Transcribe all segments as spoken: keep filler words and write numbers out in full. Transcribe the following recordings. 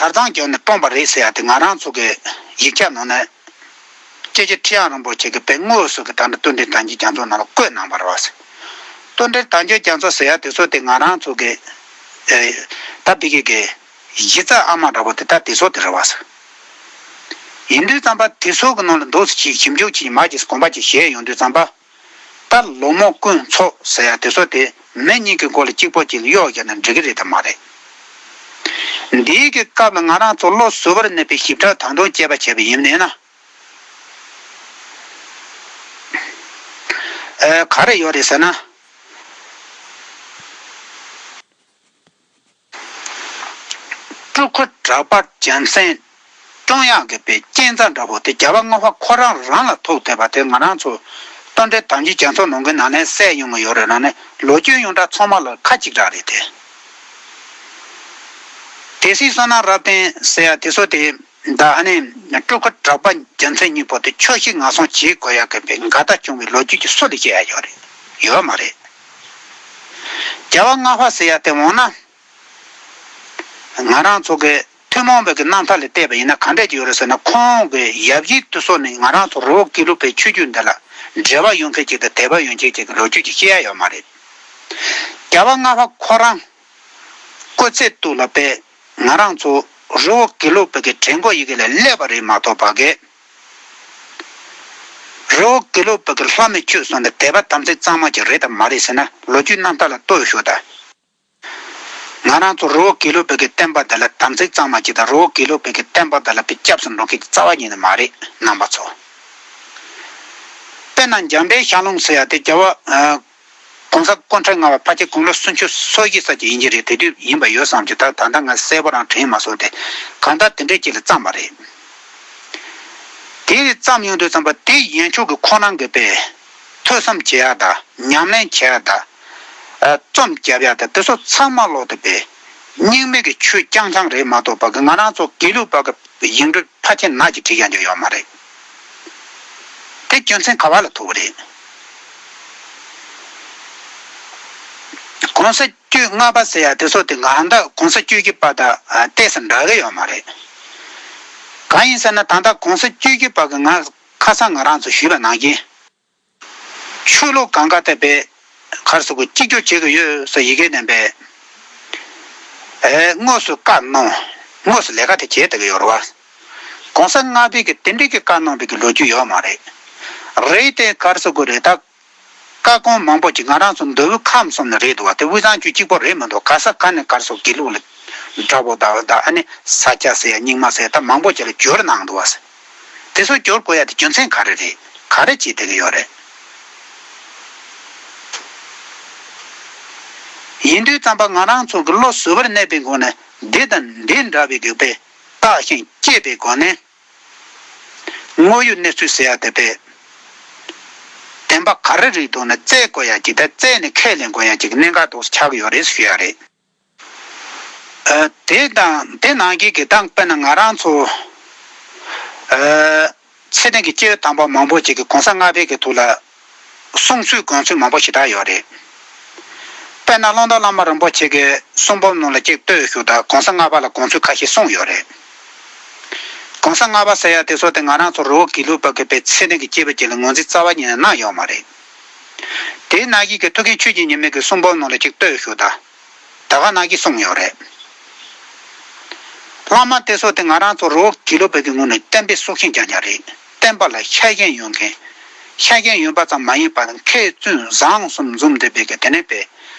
དར་གཙང་བརྒྱབ་ནས་བཀྲོངས་པ་རེད་ཟེར་ཡ་དེ་ང་རང་ཚོ་གི་ཡིག་ཆ་ནང་ནས། སྐྱབས་རྗེ་ཁྲི་བྱང་རིན་པོ་ཆེ་གིས་དཔེ་དངོས་སུ་གི་ད་ལྟ་བསྟུན་དྲན་དམ་ཅན་རྒྱ་མཚོ་ནང་ལ་བཀོད་གནང་བ་རེད་བ། བསྟུན་དྲན་དམ་ཅན་རྒྱ་མཚོ་ཟེར་ཡ་དེ་ཚོ་དེ་ང་རང་ཚོ་གི་ཨེ་ད་ཕ་གི་གི་གཞི་རྩ་ཨ་མ་འདྲ་པོ་དེ་ད་དེ་ཚོ་དེ་རེད་བ། ཡིན་དུས་ཙམ་པ་དེ་ཚོ་གི་ནང་ལ་འདུག་སེ་ཅིག་ཞིབ་འཇུག་ཅིག་མ་ཅིག་དགོངས་པ་ཅིག་བཞེས་ཡོང་དུས་ཙམ་པ། ད་ལོ་མོ་ཀུན་འཚོ་ཟེར་ཡ་དེ་ཚོ་དེ་མི་གཉིས་ཀྱི་མགོ་ལ་གཅིག་པོ་གཅིག་ལ་གཡོག་བརྒྱབ་ན་འགྲིག་གི་རེད་དམ་མ་རེད། འདིའི་གི་སྐབས་ལ་ང་རང་ཚོ་བློ་གཟུ་བོར་གནས་པའི་ཞིབ་ཕྲ་ད་དུང་དཔྱད་པ་བྱས་པ་ཡིན་ནའི་ན། ཨེ་ག་རེ་ཡོད་རེད་ཟེར་ན། སྤྲུལ་སྐུ་གྲགས་པ་རྒྱལ་མཚན་བསྐྲུན་ཡག་གི་པའི་རྐྱེན་རྩ་འདྲ་པོ་དེ་རྒྱལ་བ་ལྔ་པ་ཁོ་རང་རང་ལ་ཐུག་བསྡད་པ་དེ་ང་རང་ཚོ་བསྟུན་དྲན་དམ་ཅན་རྒྱ་མཚོ་ནང་གི་ནང་ནས་གསལ་ཡོང་གི་ཡོད་རེད། ནང་ནས་ལོ་རྒྱུས་ཡོངས་གྲགས་ཚང་མ་ལ་ཁ་གཅིག་གྲགས་རེད་དེ། སྡེ་སྲིད་བསོད་ནམས་རབ་བརྟན་ཟེར་ཡ་དེ་ཚོ་དེ། ད་ཨ་ནི་སྤྲུལ་སྐུ་གྲགས་པ་རྒྱལ་མཚན་གཉིས་པོ་དེ་ཆོས་ཤིག་ངན་སོང་བྱེད་དགོས་ཡག་གི་པའི་འགལ་ཟླ་བྱུང་བའི་ལོ་རྒྱུས་ཀྱི་སུ་ལ་བཤད་ཡ་ཡོད་རེད། ཡོད་མ་རེད། རྒྱལ་བ་ལྔ་པ་ཟེར་ཡ་དེ་འོང་ན། ང་རང་ཚོ་གི་ཐུན་མོང་བའི་གི་རྣམ་ཐར་ལ་བལྟས་པ་ཡིན་ན་ག་འདྲས་ཀྱི་ཡོད་རེད་ཟེར་ན། ཁོང་གི་ཡབ་གཞིས་དེ་ཚོ་ནི་ང་རང་ཚོ་རི་བོ་དགེ་ལུགས་པའི་ཆོས་བརྒྱུད་འདི་ལ་འབྲེལ་བ་ཡོད་མཁན་ཅིག་དང་དད་པ་ཡོད་མཁན་ཅིག་གི་ལོ་རྒྱུས་ཅིག་བཤད་ཡ་ཡོད་མ་རེད། རྒྱལ་བ་ལྔ་པ་ཁོ་རང་སྐུ་ཚེ་དུས་ལ་པས་ང་རང་ཚོ་རི་བོ་དགེ་ལུགས་པའི་གི་དྲན་སྐུལ་ཡི་གེ་ལ་སླེབས་པ་རེད་མ་གཏོགས་པ་གི། རི་བོ་དགེ་ལུགས་པའི་གི་ལྷ་མི་ཆོས་གསུམ་ལ་དད་པ་དམ་ཚིག་གཙང་མ་ཅིག་རེད་དམ་མ་རེད་ཟེར་ན་ལོ་རྒྱུས་རྣམ་ཐར་ལ་ལྟོས་ཤོག་ད། ང་རང་ཚོ་རི་བོ་དགེ་ལུགས་པའི་གི་བསྟན་པ་འདི་ལ་དམ་ཚིག་གཙང་མ་ཅིག་དང་རི་བོ་དགེ་ལུགས་པའི་གི་བསྟན་པ་འདི་ལ་པའི་སྐྱབས་སུ་འགྲོ་མཁན་གྱི་རྩ་བ་ཉིད་ནས་མ་རེད་རྣམ་པ་ཚོ། དཔེར་ན་འཇམ་དཔལ་ཤར་རླུང་ཟེར་ཡ་དེ་རྒྱལ་བ་ཨ། གོང་ས་སྐུ་ཕྲེང་ལྔ་པ་ཕལ་ཆེར་དགུང་ལོ་སུམ་ཅུ་སོ་བཞི་ཙམ་ཅིག་ཡིན་གྱི་རེད། དེ་དུས་ཡིན་པ་ཡོད་བསམ་གྱི། ད་ད་ལྟ་ང་གསལ་པོ་རང་དྲན་མ་སོང་སྟེ། གང་ལྟར་དེ་འདྲའི་ཅིག་ལ་བརྩམས་པ་རེད། དེ་ལ་བརྩམས་ཡོང་དུས་ཙམ་པ་དེ་ཡན་ཆོད་ཀྱི་ཁོ་རང་གི་པའི་ཐོས་བསམ་བྱེད་ཡ་དང་ཉམས་ལེན་བྱེད་ཡ་དང་། ཨ། རྩོམ་རྒྱབ་ཡ་དང་དེ་ཚོ་ཚང་མ་ལོག་ཏུ་པའི་རྙིང་མའི་གི་ཆོས་རྐྱང་རྐྱང་རེད་མ་གཏོགས་པ་གི་ང་རང་ཚོ་དགེ་ལུགས་པ་གི་ཡིག་འབྲུ་ཕལ་ཆེར་ནག་ཅིག་བྲིས་ཡ་འཇོག་ཡོད་མ་རེད། དེ་རྒྱུ་མཚན་ག་བ་ལ་ཐུག་པ་རེད། གོང་ས་བཅུ་ལྔ་པ་ཟེར་ཡ་དེ་ཚོ་དེ་ང་ཧ་ད་གོང་ས་བཅུ་བཞི་པ་དང་ཏོག་ཙམ་འདྲ་གི་ཡོད་མ་རེད། གང་ཡིན་ཟེར་ན་ད་ལྟ་གོང་ས་བཅུ་བཞི་པ་གི་ང་ཁ་སང་ང་རང་ཚོ་ཞུས་པ་ནང་བཞིན། ཆོས་ལུགས་གང་ག་དེ་པའི་ག་རེ་ཟེར་དགོས། གཅིག་གྱུར་བྱེད་ཀྱི་ཡོད་ཟེར་ཡི་གེ་ནས་པའི། ཨེ། དངོས་སུ་བཀའ་གནང་། དངོས་སུ་ལས་ཀ་དེ་བྱེད་བསྡད་ཀྱི་ཡོད་རེད་བ། གོང་ས་ལྔ་པའི་གི་དེ་འདྲའི་གི་བཀའ་གནང་བའི་གི་ལོ་རྒྱུས་ཡོད་མ་རེད། རེད་དེ་ག་རེ་ཟེར་དགོས་རེད་ད། བཀའ་དགོངས་མང་པོ་ཅིག་ང་རང་ཚོ་མདོ་དབུས་ཁམས་གསུམ་ནས་རེད་འདུག་བ། དེ་དབུས་གཙང་ཆོས་གཅིག་པོ་རེད་མི་འདུག་ག་ས་ག་ནས་ག་རེ་ཟེར་དགེ་ལུགས་ལ་འདྲ་པོ་དང་དང་ཨ་ནི་ས་སྐྱ་ཟེར་ཡ་རྙིང་མ་ཟེར་ཡ་ད་མང་པོ་ཅིག་ལ་བསྒྱུར་གནང་འདུག་བ། དེ་ཚོ་བསྒྱུར་དགོས་ཡ་དེ་རྒྱུ་མཚན་ག་རེ་རེད། ག་རེ་བྱེད་བསྡད་ཀྱི་ཡོད་རེད། ཡིན་དུས་ཙམ་པ་ང་རང་ཚོ་གི་བློ་གཟུ་བོར་གནས་པའི་སྒོ་ནས་འདི་དང་འདི་འདྲ་བའི་གི་པའི་བརྟག་ཤིང་དཔྱད་པའི་སྒོ་ནས། དངོས་ཡོད་གནས་ཚུལ་ཟེར་ཡ་དེ་པས། བདེན་པ་ག་རེ་རེད་འདུག་ན་བཙལ་དགོས་ཡ་ཅིག་དང་བཙལ་ནས་ཁས་ལེན་དགོས་ཡ་ཅིག་གནད་འགག་ཏོག་ཙམ་ཆགས་ཀྱི་ཡོད་རེད་ཞུ་ཡ་རེད། ཨ། དེ་དང་དེ་ནང་བཞིན་གྱི་དང་དཔེར་ན་ང་རང་ཚོ། ཨ། ཚེ་རིང་གི་སྐྱེས་བུ་དམ་པ་མང་པོ་ཅིག་གིས་གོང་ས་ལྔ་པའི་གི་ཐུགས་ལ། གསུང་ཚུལ་དགོངས་ཚུལ་མང་པོ་ཞེ་དྲག་ཡོད་རེད། དཔེར་ན་ཀློང་རྡོལ་བླ་མ་རིན་པོ་ཆེ་གི་གསུང་འབུམ་ནང་ལ་གཅིག་ལྟོས་ཤོག་དང་གོང་ས་ལྔ་པ་ལ་དགོངས་ཚུལ་ཁ་ཤས་གསུངས་ཡོད་རེད། གོང་ས་ལྔ་པ་ཟེར་ཡ་དེ་ཚོ་དེ་ང་རང་ཚོ་རི་བོ་དགེ་ལུགས་པ་གི་པའི་ཚེ་རིང་གི་སྐྱེས་བུ་ཅིག་ལ་ངོས་འཛིན་རྩ་བ་ཉིད་ནས་གནང་ཡོད་མ་རེད། དེའི་ནང་བཞིན་གྱི་ཐུའུ་བཀྭན་ཆོས་ཀྱི་ཉི་མའི་གི་གསུང་འབུམ་ནང་ལ་གཅིག་ལྟོས་ཤོག་དང་། ད་ག་ནང་བཞིན་གསུངས་ཡོད་རེད། བླ་མ་དེ་ཚོ་དེ་ང་རང་ཚོ་རི་བོ་དགེ་ལུགས་པའི་གི་ངོས་ནས་བསྟན་པའི་སྲོག་ཤིང་རྐྱང་རྐྱང་རེད། བསྟན་པ་ལ་ཤ་ཞེན་ཡོད་མཁན། ཤ་ཞེན་ཡོད་པ་ཙམ་མ་ཡིན་པར་མཁས་བཙུན་བཟང་གསུམ་འཛོམས་བསྡད་པའི་གི་དེ་ནས་པའི།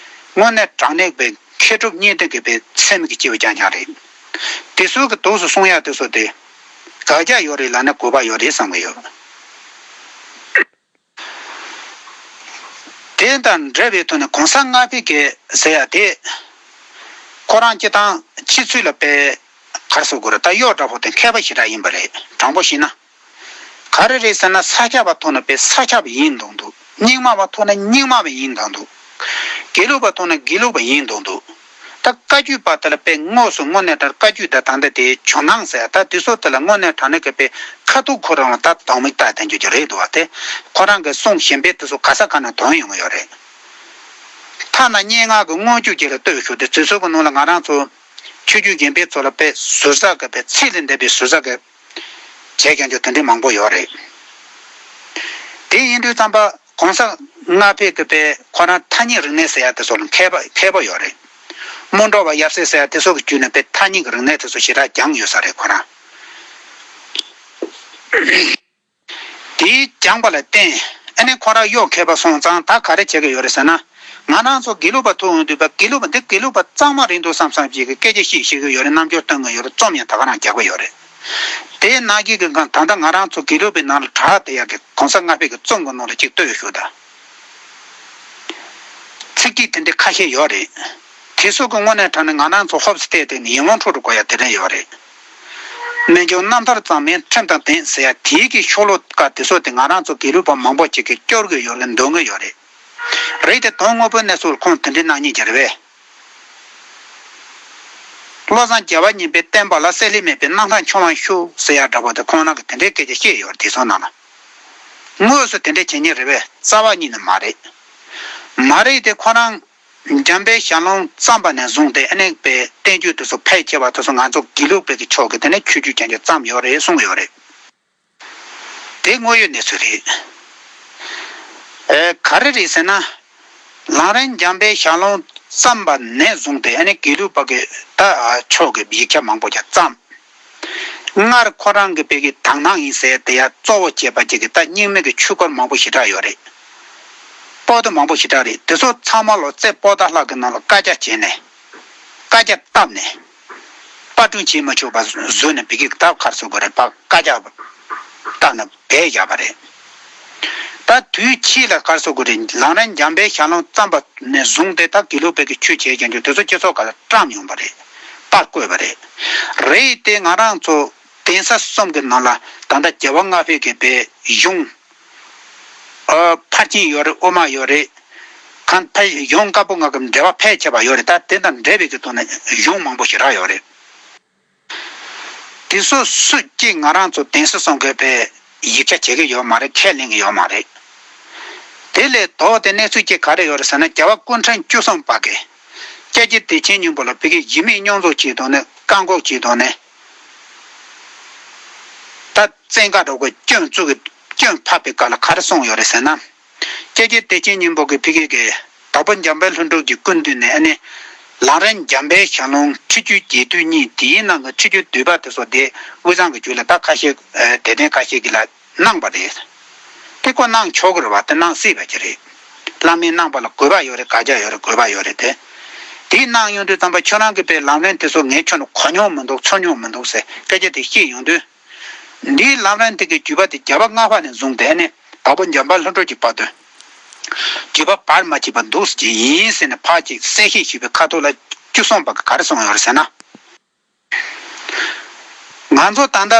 དངོས་གནས་དྲང་གནས་པའི་མཁས་གྲུབ་གཉིས་ལྡན་གྱི་པའི་སེམས་ཀྱི་སྐྱེས་བུ་རྐྱང་རྐྱང་རེད། དེ་ཚོ་གི་དུས་སུ་གསུང་ཡག་དེ་ཚོ་དེ། དགག་རྒྱག་ཡོད་རེད་ལབ་ན་དགོས་པ་ཡོད་རེད་བསམ་གྱི་ཡོད། དེ་དང་འབྲེལ་བའི་ཐོག་ནས་གོང་ས་ལྔ་པའི་གི་ཟེར་ཡ་དེ། ཁོ་རང་སྤྱི་བཏང་སྤྱི་ཚོགས་ལ་དཔེ་ག་རེ་ཟེར་དགོས་རེད། ད་གཡོག་འདྲ་པོ་དེ་མཁས་པ་ཞེ་དྲག་ཡིན་པ་རེད། དྲང་པོ་བཤད་ན། ག་རེ་རེད་ཟེར་ན་ས་སྐྱ་པ་ཐོག་ནས་དཔེ་ས་སྐྱ་པ་ཡིན་མདོག་འདུག་རྙིང་མ་པ་ཐོག་ནས་རྙིང་མ་པ་ཡིན་མདོག་འདུག་དགེ་ལུགས་པ་ཐོག་ནས་དགེ་ལུགས་པ་ཡིན་མདོག་འདུག་ད་བཀའ་བརྒྱུད་པ་དེ་ལ་དཔེ་དངོས་སུ་དངོས་གནས་དྲང་བཀའ་བརྒྱུད་དང་ད་ལྟ་དེའི་ཇོ་ནང་ཟེར་ད་དེ་ཚོ་དེ་ལ་དངོས་གནས་དྲང་གནས་ཀྱི་དཔེ་ཁ་ཐུག་ཁོ་རང་ལ་ད་དོགས་མི་ལྟ་དེ་འཇོག་རྒྱུ་རེད་འདུག་བ། དེ་ཁོ་རང་གི་གསུང་གཞན་པའི་དེ་ཚོ་ག་ས་ག་ནས་དོན་ཡོང་གི་ཡོད་རེད། ཐ་ན་སྙན་ངག་གི་མངོན་བརྗོད་ཅིག་ལ་ལྟོས་ཤོག་དེ་དུས་ཚོད་ཀྱི་ནང་ལ་ང་རང་ཚོ་ ཆོས་བརྒྱུད་རྒན་པའི་ཚོ་ལ་དཔེ་ཟུར་ཟ་གི་དཔེ་ཚད་ལས་འདས་པའི་ཟུར་ཟ་གི་བྱས་ཀྱང་ཀྱང་དེ་འདྲའི་མང་པོ་ཡོད་རེད། དེ་ཡིན་དུས་ཙམ་པ་གོང་ས་ལྔ་པས་གི་དཔེ་ཁོ་རང་ཐ་སྙད་རིག་གནས་ཟེར་ཡ་དེ་ཚོ་ལ་མཁས་པ་མཁས་པོ་ཡོད་རེད། སྨོན་གྲོགས་པ་ཡབ་སྲས་ཟེར་ཡ་དེ་ཚོ་གི་བརྒྱུད་ནས་དཔེ་ཐ་སྙད་ཀྱི་རིག་གནས་དེ་ཚོ་ཞེ་དྲག་སྦྱངས་ཡོད་ས་རེད་ཁོ་རང་། དེའི་སྦྱངས་པ་ལ་བརྟེན། ཨ་ནི་ཁོ་རང་གཡོག་མཁས་པ་སོང་ཙང་ད་ག་རེ་བྱེད་ཀྱི་ཡོད་རེད་ཟེར་ན། ང་རང་ཚོ་དགེ་ལུགས་པ་ཐུག་ཡོང་དུས་པ་དགེ་ལུགས་པ་འདི་དགེ་ལུགས་པ་གཙང་མ་རེད་འདུག་བསམ་བསམ་ཅིག་གི་སྐད་ཆ་བཤད་ཤེས་ཀྱི་ཡོད་རེད། རྣམ་འགྱུར་སྟོན་གྱི་ཡོད་རེད། རྩོམ་ཡང་ད་ག་རང་རྒྱག་གི་ཡོད་རེད། དེའི་ནང་གི་གི་གང་ད་ལྟ་ང་རང་ཚོ་དགེ་ལུགས་པའི་ནང་ལ་གྲགས་བསྡད་ཡག་གི་གོང་ས་ལྔ་པའི་གི་རྩོམ་གྱི་ནང་ལ་ཅིག་ལྟོས་ཞུ་དང་། ཚིག་གི་དེ་འདྲའི་ཁ་ཤས་ཡོད་རེད། དེ་ཚོ་གི་དངོས་གནས་དྲང་གནས་ང་རང་ཚོ་ཧོབ་སྟེ་བལྟས་ནས་ཡིད་སྨོན་འཁྲུག་འགྲོ་དགོས་ཡ་དེ་འདྲ་ཡོད་རེད། རྣལ་འབྱོར་རྣམ་ཐར་གཙང་མའི་ཁྲིམས་དང་ལྡན་ཟེར་ཡ་དེའི་གི་ཤོ་ལོ་ཀ་དེ་ཚོ་དེ་ང་རང་ཚོ་དགེ་ལུགས་པ་མང་པོ་ཅིག་གིས་སྐྱོར་གི་ཡོད་ལ་འདོན་གི་ཡོད་རེད། རེད་དེ་དོན་དངོས་པོའི་གནས་ཚུལ་ཁོང་དེ་འདྲའི་གནང་མཁན་ཅིག་རེད་པས། བློ་བཟང་རྒྱལ་བ་གཉིས་པའི་བསྟན་པ་ལ་བསྲེ་ལྷད་མེད་པའི་རྣམ་ཐར་འཁྱོངས་པ་ཞུ་ཟེར་ཡ་འདྲ་པོ་དེ་ཁོང་རང་གིས་དེ་འདྲའི་སྐད་ཆ་བཤད་ཡོད་རེད། དེ་ཚོ་ནང་ལ། དངོས་སུ་དེ་འདྲ་བྱེད་མཁན་རེད་པས། རྩ་བ་ཉིད་ནས་མ་རེད། མ་རེད་དེ་ཁོ་རང་འཇམ་དཔལ་ཞལ་ལུང་བརྩམས་པ་ནས་བཟུང་སྟེ་ཨ་ནི་པའི་བསྟན་བཅོས་དེ་ཚོ་ཕལ་ཆེ་བ་དེ་ཚོ་ང་ཚོ་དགེ་ལུགས་པའི་གི་ཕྱོགས་ཀྱི་དེ་ནས་ཆོས་བརྒྱུད་ཀྱང་ཀྱང་བརྩམས་ཡོད་རེད་གསུངས་ཡོད་རེད། དེ་དངོས་ཡོད་གནས་ཚུལ་རེད། ཨེ་ག་རེ་རེད་ཟེར་ན། ལམ་རིམ་འཇམ་དཔལ་ཞལ་ལུང་བརྩམས་པ་ནས་བཟུང་སྟེ་ཨ་ནི་དགེ་ལུགས་པ་གི་ད་ཕྱོགས་ཀྱི་ཡིག་ཆ་མང་པོ་ཀྱང་བརྩམས། སྔར་ཁོ་རང་གི་པའི་གི་དག་སྣང་ཡིན་ཟེར་དེ་ཡང་གཙོ་བོ་བྱས་པ་ཅིག་གི་ད་རྙིང་མའི་གི་ཆོས་སྐོར་མང་པོ་ཞེ་དྲག་ཡོད་རེད། པོ་ཏི་མང་པོ་ཞེ་དྲག་རེད། དེ་ཚོ་ཚང་མ་ལོ་རྩེ་པོ་ཏ་ལྷ་གི་ནང་ལ་བཀའ་རྒྱ་བྱས་ནས། བཀའ་རྒྱ་བཏབ་ནས། པར་སྐྲུན་བྱེད་མ་ཆོག་པ་བཟོས་ནས་བི་གིག་ད་གར་སོ་དགོས་རེད་པ། བཀའ་རྒྱ་བཏབ་ནས་བས་བཞག་པ་རེད། ད་དུས་ཕྱིས་ལ་གར་སོ་དགོས་རེད། ལམ་རིམ་འཇམ་དཔལ་ཞལ་ལུང་བརྩམས་པ་ནས་བཟུང་སྟེ་ད་དགེ་ལུགས་པའི་གི་ཆོས་བྱས་ཀྱང་ཀྱང་དེ་ཚོ་སྤྱི་ཚོགས་ཁ་ལ་བཀྲམ་ཡོང་པ་རེད། པར་བརྐོས་པ་རེད། རེད་དེ་ང་རང་ཚོ་གདན་ས་གསུམ་གི་ནང་ལ་ད་ལྟ་རྒྱལ་བ་ལྔ་པའི་གི་པའི་གཞུང་། ཨ་ཕར་ཕྱིན་ཡོད་རེད། དབུ་མ་ཡོད་རེད། གང་ཕལ་ཡོངས་དཀར་པོ་ལྔ་གི་འགྲེལ་པ་ཕལ་ཆེ་བ་ཡོད་རེད། ད་དེ་དང་འབྲེལ་བའི་གི་ཐོག་ནས་གཞུང་མང་པོ་ཞེ་དྲག་ཡོད་རེད། དེ་སོ་སོ་གཅིག་ང་རང་ཚོ་གདན་ས་གསུམ་གི་པའི་ཡིག་ཆ་བྱེད་ཀྱི་ཡོད་མ་རེད། ཁས་ལེན་གྱི་ཡོད་མ་རེད། དེ་ལས་ལྡོག་སྟེ་གནས་ཚུལ་གཅིག་ག་རེ་ཡོད་རེད་ཟེར་ན། རྒྱལ་བ་སྐུ་ཕྲེང་བཅུ་གསུམ་པ་གི་སྐྱབས་རྗེ་བདེ་ཆེན་སྙིང་པོ་ལ་བོད་ཀྱི་གཞི་མེད་སྙོམས་འཛུགས་ཀྱི་ཐོག་ནས་བཀག་འགོག་གི་ཐོག་ནས། ད་བཙན་བཀའ་འགྲོ་དགོས་སྐྱོན་བཙུགས་ཀྱི་སྐྱོན་ཕབ་པའི་སྐབས་ལ་ག་རེ་གསུངས་ཡོད་རེད་ཟེར་ན། སྐྱབས་རྗེ་བདེ་ཆེན་སྙིང་པོ་གིས་ཕ་གི་གི་དྭགས་པོ་འཇམ་དཔལ་ལྷུན་གྲུབ་ཀྱི་སྐུ་མདུན་ནས་ཨ་ནི། ལམ་རིམ་འཇམ་དཔལ་ཞལ་ལུང་ཁྲིད་རྒྱུད་རྒྱས་བསྡུས་གཉིས། དེའི་ནང་གི་ཁྲིད་རྒྱུད་བསྡུས་པ་དེ་ཚོ་དེ་དབུས་གཙང་གི་རྒྱུད་ལ་ད་ཁ་ཤས་ཨ་དད་ལྡན་ཁ་ཤས་ཀྱིས་ལ་གནང་པ་རེད། དེ་ཁོ་གནང་ཆོག་གི་རེད་བ། དེ་གནང་སྲིད་པ་ཅིག་རེད། བླ་མས་གནང་པ་ལ་དགོས་པ་ཡོད་རེད། དགག་བྱ་ཡོད་རེད། དགོས་པ་ཡོད་རེད་དེ། དེ་གནང་ཡོང་དུས་ཙམ་པ་ཁྱོད་རང་གི་པའི་ལམ་རིམ་དེ་ཚོ་ངས་ཁྱོན་ནས་གོ་མྱོང་མི་འདུག་ཚོར་མྱོང་མི་འདུག་ཟེར་སྐད་ཆ་དེ་བཤད་ཡོང་དུས། འདིའི་ལམ་རིམ་དེ་གི་བརྒྱུད་པ་དེ་རྒྱལ་བ་ལྔ་པ་ནས་བཟུང་སྟེ་ནི་དྭགས་པོ་འཇམ་དཔལ་ལྷུན་གྲུབ་ཀྱི་བར་དུ། བརྒྱུད་པ་བར་མ་ཆད་པ་འདུག་ཟེར་གྱི་ཡིན་ཟེར་ནས་ཕར་ཅིག་གསལ་བཤད་ཞུས་པའི་ཁ་ཐུག་ལ་བཅུ་གསུམ་པ་གི་ག་རེ་གསུངས་ཡོད་རེད་ཟེར་ན། ང་ཚོ་ད་ལྟ་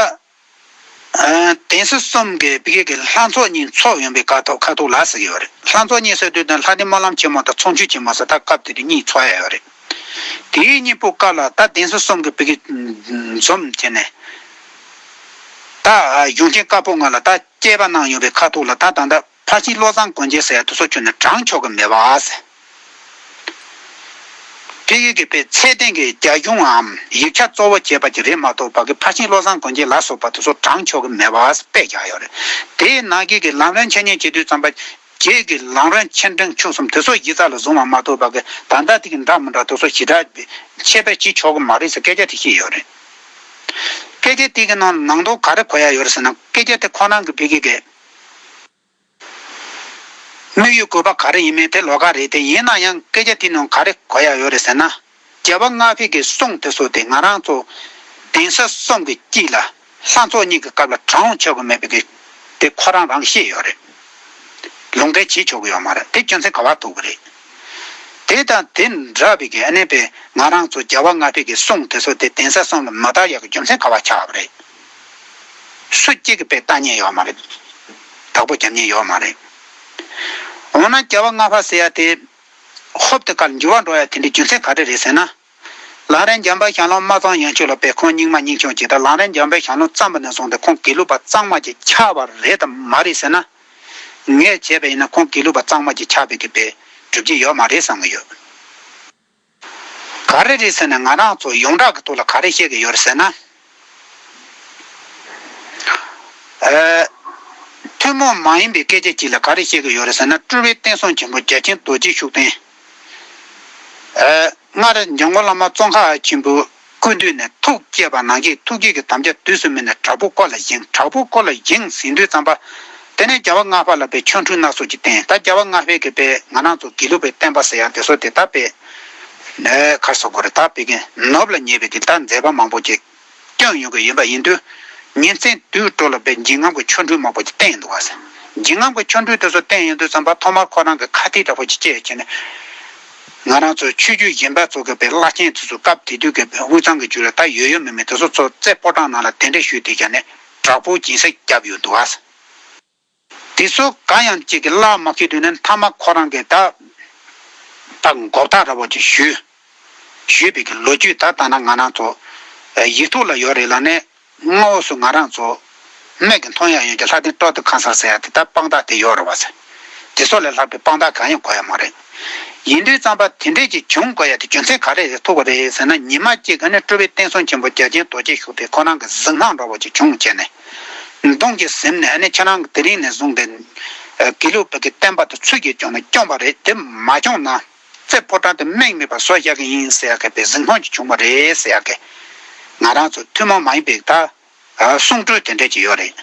ཨ་གདན་ས་གསུམ་གི་བི་གེ་གི་ལྷ་ཚོགས་གཉིས་ཚོགས་ཡོང་པའི་ཁ་ཐུག་ཁ་ཐུག་ལ་ཟེར་གྱི་ཡོད་རེད། ལྷ་ཚོགས་གཉིས་ཟེར་དུས་ད་ལྷ་ལྡན་སྨོན་ལམ་ཆེན་མོ་དང་ཚོགས་མཆོད་ཆེན་མོ་ཟེར་ད་སྐབས་དེ་དུས་གཉིས་ཚོགས་ཡ་ཡོད་རེད། དེའི་གཉིས་པོ་སྐབས་ལ་ད་གདན་ས་གསུམ་གི་བི་གེ་འཛོམས་བྱས་ནས། ད་གཞུང་ཆེན་བཀའ་པོད་ལྔ་ལ་ད་དཔྱད་པ་གནང་ཡོང་པའི་ཁ་ཐུག་ལ་ད་ད་ད་ཕར་ཕྱིན་བློ་བཟང་དཀོན་མཆེད་ཟེར་ཡ་དེ་ཚོ་ཁྱོན་ནས་བགྲང་ཆོག་གི་མེད་པ་ཟེར། བི་གེ་གི་པའི་ཚད་ལྡན་གྱི་རྒྱ་གཞུང་ངམ་ཡིག་ཆ་གཙོ་བོ་བྱས་པ་ཅིག་རེད་མ་གཏོགས་ཕ་གི་ཕར་ཕྱིན་བློ་བཟང་དཀོན་མཆེད་ལ་སོགས་པ་དེ་ཚོ་བགྲང་ཆོག་གི་མེད་པ་དཔེ་རྒྱག་ཡོད་རེད། དེའི་ནང་གི་གི་ལམ་རིམ་འཆད་ཉན་བྱེད་དུས་ཙམ་པ། རྗེས་ཀྱི་ལམ་རིམ་ཆེ་འབྲིང་ཆུང་གསུམ་དེ་ཚོ་གཞི་རྩ་ལ་བཟུང་བ་མ་གཏོགས་ཕ་གི་ད་ལྟ་དེ་གི་འདྲ་མི་འདྲ་དེ་ཚོ་ཞེ་དྲག་ཆད་པ་བྱེད་ཆོག་གི་མ་རེད་ཟེར་སྐད་ཆ་དེ་བཤད་ཡོད་རེད། སྐད་ཆ་དེ་གི་ནང་ནང་དོན་ག་རེ་གོ་ཡ་ཡོད་རེད་ཟེར་ན། སྐད་ཆ་དེ་ཁོ་རང་གི་བི་གེ་གི་དམིགས་ཡུལ་དགོས་པ་ག་རེ་ཡིན་མིན་དེ་ལོགས་ཀ་རེད། དེ་ཡིན་ན་ཡང་སྐད་ཆ་དེ་ནང་ག་རེ་གོ་ཡ་ཡོད་རེད་ཟེར་ན། རྒྱལ་བ་ལྔ་པའི་གི་གསུང་དེ་ཚོ་དེ་ང་རང་ཚོ་གདན་ས་གསུམ་གི་དཀྱིལ་ལ་ལྷ་ཚོགས་གཉིས་ཀྱི་སྐབས་ལ་བགྲང་ཆོག་གི་མེད་པའི་གི་དེ་ཁོ་རང་རང་བཤད་ཡོད་རེད། ལུང་འདྲེན་བྱེད་ཆོག་གི་ཡོད་མ་རེད། དེ་རྒྱུ་མཚན་ག་པར་ཐུག་གི་རེད། དེ་དང་དེ་འདྲ་བའི་གི་ཨ་ནེ་པའི་ང་རང་ཚོ་རྒྱལ་བ་ལྔ་པའི་གི་གསུང་དེ་ཚོ་དེ་གདན་ས་གསུམ་ལ་མ་དར་ཡག་གི་རྒྱུ་མཚན་ག་པར་ཆགས་པ་རེད། སུ་གཅིག་གི་དཔེ་ལྟ་མཁན་ཡོད་མ་རེད། བདག་པོ་རྒྱབ་མཁན་ཡོད་མ་རེད། འོ་ན་རྒྱལ་བ་ལྔ་པ་ཟེར་ཡ་དེ། ཧོབ་ཏེ་ཁར་འགྱུར་བ་འགྲོ་ཡ་དེ་འདྲའི་རྒྱུ་མཚན་ག་རེ་རེད་ཟེར་ན། ལམ་རིམ་འཇམ་དཔལ་ཞལ་ལུང་སྨྲ་བརྩམས་ཡན་ཆོད་ལ་དཔེ་ཁོང་རྙིང་མ་རྙིང་ཆུང་ཅིག་དང་། ལམ་རིམ་འཇམ་དཔལ་ཞལ་ལུང་བརྩམས་པ་ནས་བཟུང་སྟེ་ཁོང་དགེ་ལུགས་པ་གཙང་མ་ཅིག་ཆགས་པ་རེད་དམ་མ་རེད་ཟེར་ན། ངས་བྱས་པ་ཡིན་ན་ཁོང་དགེ་ལུགས་པ་གཙང་མ་ཅིག་ཆགས་པའི་གི་དཔེ་གྲུབ་ཀྱི་ཡོད་མ་རེད་བསམ་གི་ཡོད། ག་ ག་རེ་རེད་ཟེར་ན། ང་རང་ཚོ་ཡོངས་གྲགས་ཀྱི་ཐོག་ལ་ག་རེ་བཤད་ཀྱི་ཡོད་རེད་ཟེར་ན། ཨ། ཐུན་མོང་མ་ཡིན་པའི་སྐད་ཆ་ཅིག་ལ་ག་རེ་བཤད་ཀྱི་ཡོད་རེད་ཟེར་ན། སྤྲུལ་པའི་བསྟན་སྲུང་ཆེན་པོ་རྒྱ་ཆེན་རྡོ་རྗེ་ཤུགས་ལྡན། ཨ། སྔར་འཇམ་མགོན་བླ་མ་ཙོང་ཁ་པ་ཆེན་པོའི་སྐུ་མདུན་ནས་ཐུགས་བསྐྱེད་པ་ནང་བཞིན། ཐུགས་བསྐྱེད་ཀྱི་དམ་བཅའ་དུས་སུ་སྨིན་ནས་དྲག་པོའི་སྐུ་ལ་བཞེངས། དྲག་པོའི་སྐུ་ལ་བཞེངས་ཟིན་དུས་ཙམ་པ། དེ་ནས་རྒྱལ་བ་ལྔ་པ་ལ་དཔེ་ཆོ་འཕྲུལ་སྣ་ཚོགས་ཀྱི་བསྟན། ད་རྒྱལ་བ་ལྔ་པའི་གི་དཔེ་ང་རང་ཚོ་དགེ་ལུགས་པའི་བསྟན་པ་ཟེར་ཡག་དེ་ཚོ་དེ་ད་དཔེ་ནས་ག་རེ་ཟེར་དགོས་རེད། ད་དཔེ་གི་ནུབ་ལ་ཉེ་བའི་དེ་ད་མཛད་པ་མང་པོ་ཅིག་བསྐྱངས་ཡོང་གི་ཡིན་པ་ཡིན་དུས། ཉིན་མཚན་དུས་དྲུག་ལ་དཔེ་འཇིགས་རྔམ་གྱི་ཆོ་འཕྲུལ་མང་པོ་ཅིག་བསྟན་འདུག་བ་ཟེར། འཇིགས་རྔམ་གྱི་ཆོ་འཕྲུལ་དེ་ཚོ་བསྟན་ཡོང་དུས་ཙམ་པ། ཐོག་མར་ཁོ་རང་གི་ཁ་གཏད་འདྲ་པོ་ཅིག་བཅད་བྱས་ནས། ང་རང་ཚོ་ཆོས་བརྒྱུད་གཞན་པ་ཚོ་གི་དཔེ་བླ་ཆེན་དེ་ཚོ་སྐབས་དེ་དུས་ཀྱི་དབུས་གཙང་གི་རྒྱུད་ལ་ད་ཡོད་ཡོད་མེད་མེད་དེ་ཚོ་ཚོ་རྩེ་ཕོ་བྲང་ནང་ལ་གདན་འདྲེན་ཞུས་ཏེ་བྱས་ནས་དྲག་པོ་སྦྱིན་སྲེག་བརྒྱབ་ཡོད་འདུག་བ་ཟེར། དེ་ཚོ་གང་ཡང་གཅིག་གི་བརླག་མ་ཁེལ་དུས་ནས། མཐའ་མ་ཁོ་རང་གིས་ད་ད་མགོ་བཏགས་འདྲ་པོ་ཅིག་ཞུས། ཞུས་པའི་གི་ལོ་རྒྱུས་ད་ལྟ་ན་ང་རང་ཚོ་ཡིག་ཐོག་ལ་ཡོད་རེད་ལ་ནས། དངོས་སུ་ང་རང་ཚོ་མིག་གིས་མཐོང་ཡག་ཡོད་ཀྱི་ལྷ་ལྡན་ཀྲོ་ཏི་ཁང་གསར་ཟེར་ཡག་དེ་ད་དཔང་རྟགས་དེ་ཡོད་རེད་བ་ཟེར། དེ་ཚོ་ལས་ལྷག་པའི་དཔང་རྟགས་གང་ཡང་དགོས་ཡག་མ་རེད། ཡིན་དུས་ཙམ་པ་དེ་འདྲས་ཀྱི་བྱུང་དགོས་ཡག་དེ་རྒྱུ་མཚན་ག་རེ་རེད། ཐུག་པ་རེད་ཟེར་ན། ཉི་མ་གཅིག་གི་ནས་སྤྲུལ་པའི་བསྟན་སྲུང་ཆེན་པོ་རྒྱ་ཆེན་རྡོ་རྗེ་ཤུགས་ལྡན་ཁོ་རང་གི་གཟིགས་སྣང་འདྲ་པོ་ཅིག་བྱུང་བྱས་ནས། གདུང་གིས་ཟིན་ནས། ཨ་ནི་ཁྱེད་རང་གིས་དེ་རིང་ནས་བཟུང་སྟེ་དགེ་ལུགས་པའི་གི་བསྟན་པ་དེ་ཚུར་གྱིས་སྐྱོང་ན་སྐྱོང་པ་རེད། དེ་མ་བྱུང་ན་རྩེ་ཕོ་བྲང་དེ་མིག་མེད་པར་བཟོ་བཞག་གི་ཡིན་ཟེར་ཡག་གི་དཔེ་གཟིགས་སྣང་ཅིག་བྱུང་བ་རེད་ཟེར་ཡག་གི། ང་རང་ཚོ་ཐུན་མོང་མ་ཡིན་པའི་ད་གསུང་སྤྲུལ་དེ་འདྲས་ཅིག་ཡོད་རེད།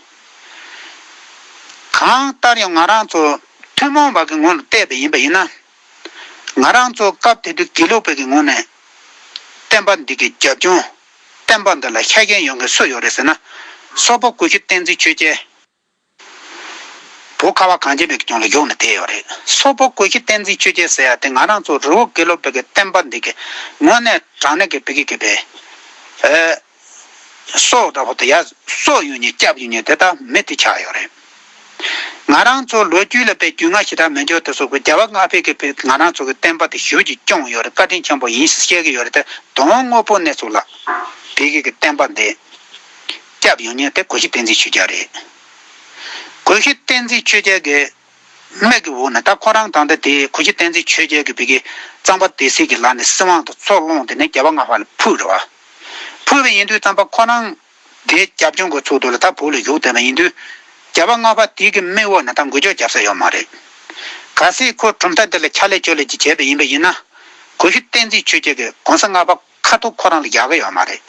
གང་ལྟར་ཡང་ང་རང་ཚོ་ཐུན་མོང་བ་གི་ངོས་ནས་བལྟས་པ་ཡིན་པ་ཡིན་ན། ང་རང་ཚོ་སྐབས་དེ་དུས་དགེ་ལུགས་པའི་གི་ངོས་ནས་བསྟན་པ་འདི་གི་རྒྱབ་ལྗོངས། བསྟན་པ་འདི་ལ་ཤ་རྒྱག་ཡོང་མཁན་སུ་ཡོད་རེད་ཟེར་ན། སོག་པོ་གུ་ཤྲི་བསྟན་འཛིན་ཆོས་རྒྱལ། བོད་ཁ་བ་གངས་ཅན་པའི་གི་ལྗོངས་ལ་བཞུགས་ནས་བསྡད་ཡོད་རེད། སོག་པོ་གུ་ཤྲི་བསྟན་འཛིན་ཆོས་རྒྱལ་ཟེར་ཡག་དེ་ང་རང་ཚོ་རི་བོ་དགེ་ལུགས་པའི་གི་བསྟན་པ་འདི་གི་དངོས་གནས་དྲང་གནས་ཀྱི་བོད་ཀྱི་གི་པའི། ཨེ། སྲོག་འདྲ་པོ་དེ་ཡར་གསོག་ཡོང་མཁན་སྐྱབས་ཡོང་མཁན་དེ་ད་མི་དེ་ཆགས་ཡོད་རེད། ང་རང་ཚོ་ལོ་རྒྱུས་ལ་དཔེ་རྒྱུས་མངའ་ཞེ་དྲག་མེད་ཀྱང་། དེ་ཚོ་གི་རྒྱལ་བ་ལྔ་པའི་གི་དཔེ་ང་རང་ཚོ་གི་བསྟན་པ་དེ་ཞེ་པོ་ཅིག་སྐྱོང་ཡོད་རེད། བཀའ་དྲིན་ཆེན་པོ་ཡིན་ཞེས་བཤད་ཀྱི་ཡོད་རེད་དེ། དོན་དངོས་པོ་གནས་ཚུལ་ལ་བོད་ཀྱི་གི་བསྟན་པ་འདི་སྐྱབས་ཡོང་མཁན་དེ་གུ་ཤྲི་བསྟན་འཛིན་ཆོས་རྒྱལ་རེད། གུ་ཤྲི་བསྟན་འཛིན་ཆོས་རྒྱལ་གྱི་མིག་གི་འོག་ནས་ད་ཁོ་རང་ད་ལྟ་དེ་གུ་ཤྲི་བསྟན་འཛིན་ཆོས་རྒྱལ་གྱི་བོད་ཀྱི་གཙང་པ་སྡེ་སྲིད་ཀྱི་ལག་ནས་སྲིད་དབང་དེ་ཚུར་བླངས་ཏེ་ནས་རྒྱལ་བ་ལྔ་པ་ལ་ཕུལ་རེད་བ། ཕུལ་བ་ཡིན་དུས་ཙམ་པ་ཁོ་རང་དེའི་རྒྱབ་ལྗོངས་ཀྱི་ཚུལ་དུ་ལ་ད་བོད་ལ་བཞུགས་བསྡད་པ་ཡིན་དུས། རྒྱལ་བ་ལྔ་པ་དེའི་གི་མིག་འོག་ནས་ད་འགུལ་སྐྱོད་རྒྱབ་ས་ཡོད་མ་རེད། གལ་སྲིད་ཁོ་གྲུབ་མཐའ་འདི་ལ་ཕྱག་ལས་ཕྱོགས་ལས་ཅིག་བྱས་པ་ཡིན་པ་ཡིན་ན། གུ་ཤྲི་བསྟན་འཛིན་ཆོས་རྒྱལ་གྱིས་གོང་ས་ལྔ་པ་ཁ་ཐུག་ཁོ་རང་ལ་རྒྱག་གི་ཡོད་མ་རེད།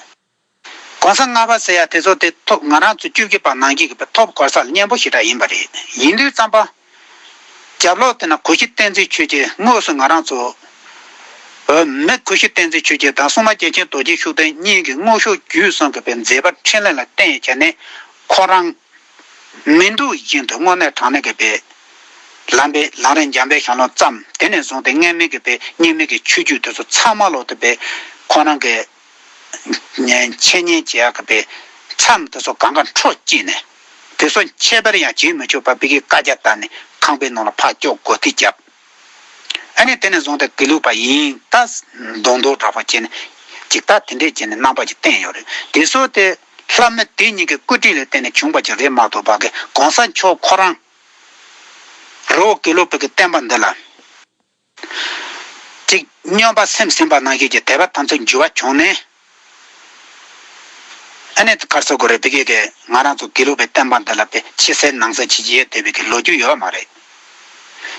གོང་ས་ལྔ་པ་ཟེར་ཡག་དེ་ཚོ་དེ་ཐོབ། ང་རང་ཚོ་བཅུ་བཞི་པ་ནང་བཞིན་གྱི་ཐོབ་གོ་ས་ལ་སྙན་པོ་ཞེ་དྲག་ཡིན་པ་རེད། ཡིན་དུས་ཙམ་པ། རྒྱབ་ལོགས་དེ་ན་གུ་ཤྲི་བསྟན་འཛིན་ཆོས་རྒྱལ་དངོས་སུ་ང་རང་ཚོ། ཨ། མི་གུ་ཤྲི་བསྟན་འཛིན་ཆོས་རྒྱལ་དང་སྲུང་མ་རྒྱལ་ཆེན་རྡོ་རྗེ་ཤུགས་ལྡན་གཉིས་ཀྱི་དངོས་ཤུགས་བརྒྱུད་གསུམ་གྱི་དཔེ་མཛད་པ་འཕྲིན་ལས་ལ་བརྟེན་བྱས་ནས། ཁོ་རང་མི་འདུག་བཞིན་དུ་དངོས་གནས་དྲང་གནས་ཀྱི་དཔེ་ལམ་པའི་ལམ་རིམ་འཇམ་དཔལ་ཞལ་ལུང་བརྩམས། དེ་ནས་བཟུང་སྟེ་སྔོན་མའི་གི་དཔེ་སྔོན་མའི་གི་ཆོས་བརྒྱུད་དེ་ཚོ་ཚང་མ་ལོག་སྟེ་དཔེ་ཁོ་རང་གི་འཆད་ཉན་བྱེད་ཡག་གི་དཔེ་མཚམས་དེ་ཚོ་གང་ག་འཕྲོ་བཅད་ནས། དེ་ཚོ་ཁྱད་པར་ཡང་བྱེད་མི་ཆོག་པ་བོད་ཀྱི་བཀའ་རྒྱ་བཏང་ནས་ཁང་པའི་ནང་ལ་ཕར་ཅོག་སྒོ་རྩིག་བརྒྱབ། ཨ་ནི་དེ་ནས་བཟུང་སྟེ་དགེ་ལུགས་པ་ཡིན་ད་མདོག་མདོག་འདྲ་པོ་བྱས་ནས་ཅིག་ད་དེ་འདྲས་བྱས་ནས་རྣམ་པ་ཅིག་བསྟན་ཡོད་རེད། དེ་ཚོ་དེ་ལྷ་མི་དེ་གཉིས་ཀྱི་བཀོད་སྒྲིག་ལ་བརྟེན་ནས་བྱུང་བ་ཅིག་རེད་མ་གཏོགས་པ་གི་གོང་ས་མཆོག་ཁོ་རང་རི་བོ་དགེ་ལུགས་པའི་གི་བསྟན་པ་འདི་ལ་ཅིག་སྨྱོན་པ་སེམས་ཟིན་པ་ནང་བཞིན་གྱི་དད་པ་དམ་ཚིག་འགྱུར་བ་བྱུང་ནས། ཨ་ནི་ག་རེ་ཟེར་དགོས་རེད། བོད་སྐད་ཀྱི་ང་རང་ཚོ་དགེ་ལུགས་པའི་བསྟན་པ་འདི་ལ་དཔེ་ཕྱི་གསལ་ནང་གསལ་བྱེད་ཀྱི་ཡོད་བསྡད་པའི་གི་ལོ་རྒྱུས་ཡོད་མ་རེད།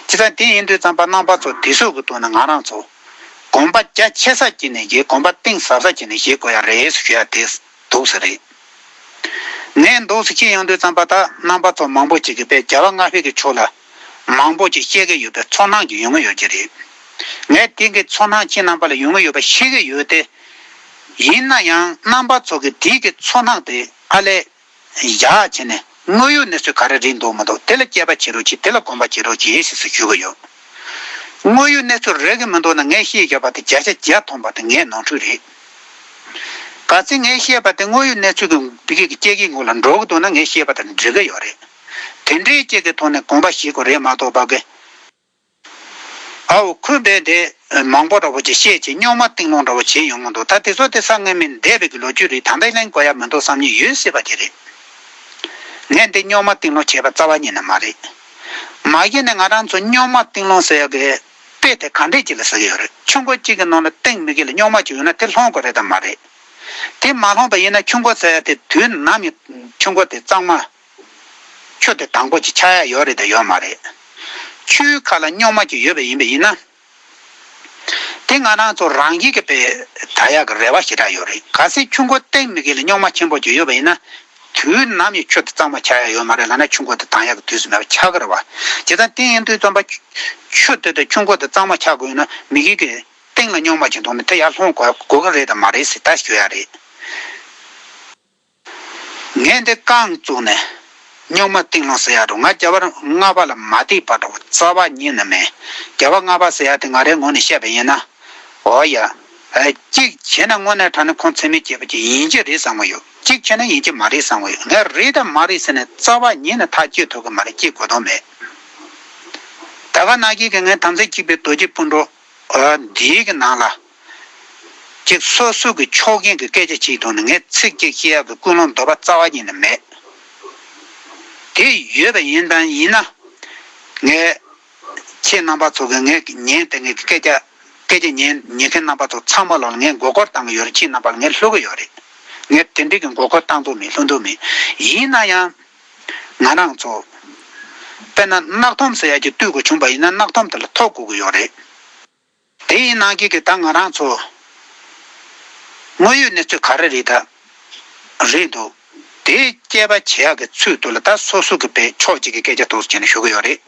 བྱས་ཙང་དེ་ཡིན་དུས་ཙམ་པ་རྣམ་པ་ཚོ་དེ་ཚོ་གི་ཐོག་ནས་ང་རང་ཚོ་དགོངས་པ་རྒྱ་ཆེ་ས་བྱས་ནས་བཞེས། དགོངས་པ་གཏིང་ཟབ་ས་བྱས་ནས་བཞེས་དགོས་ཡ་རེད་ཞུ་ཡ་དེ་འདུག་ས་རེད། ངས་འདུག་སེ་བཤད་ཡོང་དུས་ཙམ་པ་ད་རྣམ་པ་ཚོ་མང་པོ་ཅིག་གིས་དཔེ་རྒྱལ་བ་ལྔ་པའི་གི་ཕྱོགས་ལ་མང་པོ་ཅིག་བཤད་ཀྱི་ཡོད་པའི་ཚོར་སྣང་ཅིག་ཡོང་གི་ཡོད་ཀྱི་རེད། ངས་དེ་གི་ཚོར་སྣང་ཁྱེད་རྣམ་པ་ལ་ཡོང་གི་ཡོད་པ་ཤེས་ཀྱི་ཡོད་དེ། ཡིན་ན་ཡང་རྣམ་པ་ཚོ་གི་དེ་གི་ཚོར་སྣང་དེ་ཨ་ལས་བཞག་བྱས་ནས་དངོས་ཡོད་གནས་ཚུལ་ག་རེ་རེད་འདུག་མི་འདུག་དེ་ལ་དཔྱད་པ་བྱེད་རོགས་གྱིས། དེ་ལ་དགོངས་པ་བྱེད་རོགས་གྱིས་ཞེས་སུ་ཞུ་གི་ཡོད། དངོས་ཡོད་གནས་ཚུལ་རེད་གི་མི་འདུག་ན་ངས་བཤད་བཞག་པ་དེ་བརྒྱ་ཆ་བརྒྱ་ཐམ་པ་དེ་ངའི་ནོར་འཁྲུལ་རེད། གལ་སྲིད་ངས་བཤད་པ་དེ་དངོས་ཡོད་གནས་ཚུལ་གྱི་བོད་སྐད་ཀྱི་སྐད་ཀྱི་ངོ་ལ་འགྲོ་གི་འདུག་ན་ངས་བཤད་པ་དང་འགྲིག་གི་ཡོད་རེད། དེ་འདྲའི་སྐད་ཀྱི་ཐོག་ནས་དགོངས་པ་བཞེས་དགོས་རེད་མ་གཏོགས་པ་གི། ཨའོ་ཁོས་རྦད་དེ་མང་པོ་འདྲ་པོ་ཅིག་བཤད་ཅིག་རྙོག་མ་གཏིང་སློང་འདྲ་པོ་བྱས་ཡོང་གི་འདུག་ད་དེ་ཚོ་དེ་ས་ངན་མིན་འདས་པའི་གི་ལོ་རྒྱུས་རེད། ད་ལྟ་གླེང་དགོས་ཡ་མི་འདུག་བསམ་མཁན་ཡོད་སྲིད་པ་དེ་རེད། ངས་འདི་རྙོག་མ་གཏིང་སློང་བྱས་པ་རྩ་བ་ཉིད་ནས་མ་རེད། མ་གཞི་ནས་ང་རང་ཚོ་རྙོག་མ་གཏིང་སློང་ཟེར་ཡ་གི་ དཔེ་དེ་ག་འདྲས་ཅིག་ལ་ཟེར་གྱི་ཡོད་རེད། ཆུ་མགོ་གཅིག་གི་ནང་ལ་སྟེང་མི་དགེ་ལ་རྙོག་མ་ཅིག་ཡོད་ན་དེ་སློང་དགོས་རེད་དམ་མ་རེད། དེ་མ་སློང་པ་ཡིན་ན་ཆུ་མགོ་ཟེར་ཡ་དེ་དུས་ནམ་ཡང་ཆུ་མགོ་དེ་གཙང་མ། ཆུ་དེ་དྭངས་པོ་ཅིག་ཆགས་ཡ་ཡོད་རེད་དམ་ཡོད་མ་རེད། ཆུའི་ཁ་ལ་རྙོག་མ་ཅིག་ཡོད་པ་ཡིན་པ་ཡིན་ན། དེ་ང་རང་ཚོ་རང་གིས་གི་དཔེ་དྲག་ཡག་གི་རེ་བ་ཞེ་དྲག་ཡོད་རེད། གལ་སྲིད་ཆུ་མགོ་སྟེང་མི་དགེ་ལ་རྙོག་མ་ཆེན་པོ་ཅིག་ཡོད་པ་ཡིན་ན། དུས་ནམ་ཡང་ཆུ་དེ་གཙང་མ་ཆགས་ཡ་ཡོད་མ་རེད་ལབ་ན་ཆུ་མགོ་དེ་དྭངས་ཡག་གི་དུས་སུ་མེད་པ་ཆགས་ཀྱི་རེད་བ། བྱས་ཙང་དེ་ཡིན་དུས་ཙམ་པ་ཆུ་དེ་དང་ཆུ་མགོ་དེ་གཙང་མ་ཆགས་དགོས་ཡོད་ན་མི་དགེ་གི་སྟེང་ལ་རྙོག་མ་ཅིག་འདུག་ན་དེ་ཡར་སློང་དགོས་དགོས་ཀྱི་རེད་དམ་མ་རེད་ཟེར་ད་ཞུ་ཡ་རེད། ངས་འདི་རྐང་བཙུགས་ནས་རྙོག་མ་གཏིང་སློང་ཟེར་ཡ་འགྲོ། ང་རྒྱལ་བ་ལྔ་པ་ལ་མ་བརྟེན་པ་འགྲོ་རྩ་བ་ཉིད་ནས་མེད། རྒྱལ་བ་ལྔ་པ་ཟེར་ཡ་དེ་ང་རའི་ངོས་ནས་བཤད་པ་ཡིན་ན། འོ་ཡ། ཨ། གཅིག་བྱས་ན་དངོས་གནས་དྲང་གནས་ཁོང་ཚད་མེད་བྱས་པ་ཅིག་ཡིན་གྱི་རེད་བསམ་གྱི་ཡོད། གཅིག་བྱས་ན་ཡིན་གྱི་མ་རེད་བསམ་གྱི་ཡོད། ངས་རེད་དམ་མ་རེད་ཟེར་ནས་རྩ་བ་ཉིད་ནས་ཐག་གཅོད་ཐུབ་ཀྱི་མ་རེད། གཅིག་གོ་དོན་མེད། ད་ག་ནང་བཞིན་གྱི་ངས་དམ་ཚིག་གཅིག་པའི་རྡོ་རྗེ་སྤུན་གྲོགས། ཨ། འདིའི་གི་ནང་ལ། ཅིག་སོ་སོ་གི་ཕྱོགས་འགལ་གྱི་སྐད་ཆ་ཅིག་འདུག་ན་ངས་ཚིག་གཅིག་བཤད་ཡག་གི་ཀུན་སློང་འདོད་པ་རྩ་བ་ཉིད་ནས་མེད། དེ་ཡོད་པ་ཡིན་པ་ཡིན་ན། ངས་ཁྱེད་རྣམ་པ་ཚོ་གི་ངས་ཉན་དེ་ངས་སྐད་ཆ་སྐད་ཆ་ཉན་ཉན་མཁན་རྣམ་པ་ཚོ་ཚང་མ་ལོག་ལ་ངས་མགོ་སྐོར་བཏང་གི་ཡོད་རེད། ཁྱེད་རྣམ་པ་ལ་ངས་བསླུ་གི་ཡོད་རེད། ངས་དེ་འདྲའི་གི་མགོ་སྐོར་བཏང་འདུག་མེད་བསླུ་འདུག་མེད། ཡིན་ན་ཡང་། ང་རང་ཚོ། དཔེར་ན་གནག་ཐོམ་ཟེར་ཡ་ཅིག་བཏུལ་དགོས་བྱུང་པ་ཡིན་ན་གནག་ཐོམ་དེ་ལ་ཐོག་དགོས་ཀྱི་ཡོད་རེད། དེ་ཡིན་ནང་བཞིན་གྱི་ད་ང་རང་ཚོ་དངོས་ཡོད་གནས་ཚུལ་ག་རེ་རེད་ད། རེད་འདུག་དེ་དཔྱད་པ་བྱེད་ཡག་གི་ཚུལ་དུ་ལ་ད་སོ་སོ་གི་དཔེ་ཕྱོགས་གཅིག་གི་སྐད་ཆ་ཐོག་བྱས་ནས་ཞུ་གི་ཡོད་རེད།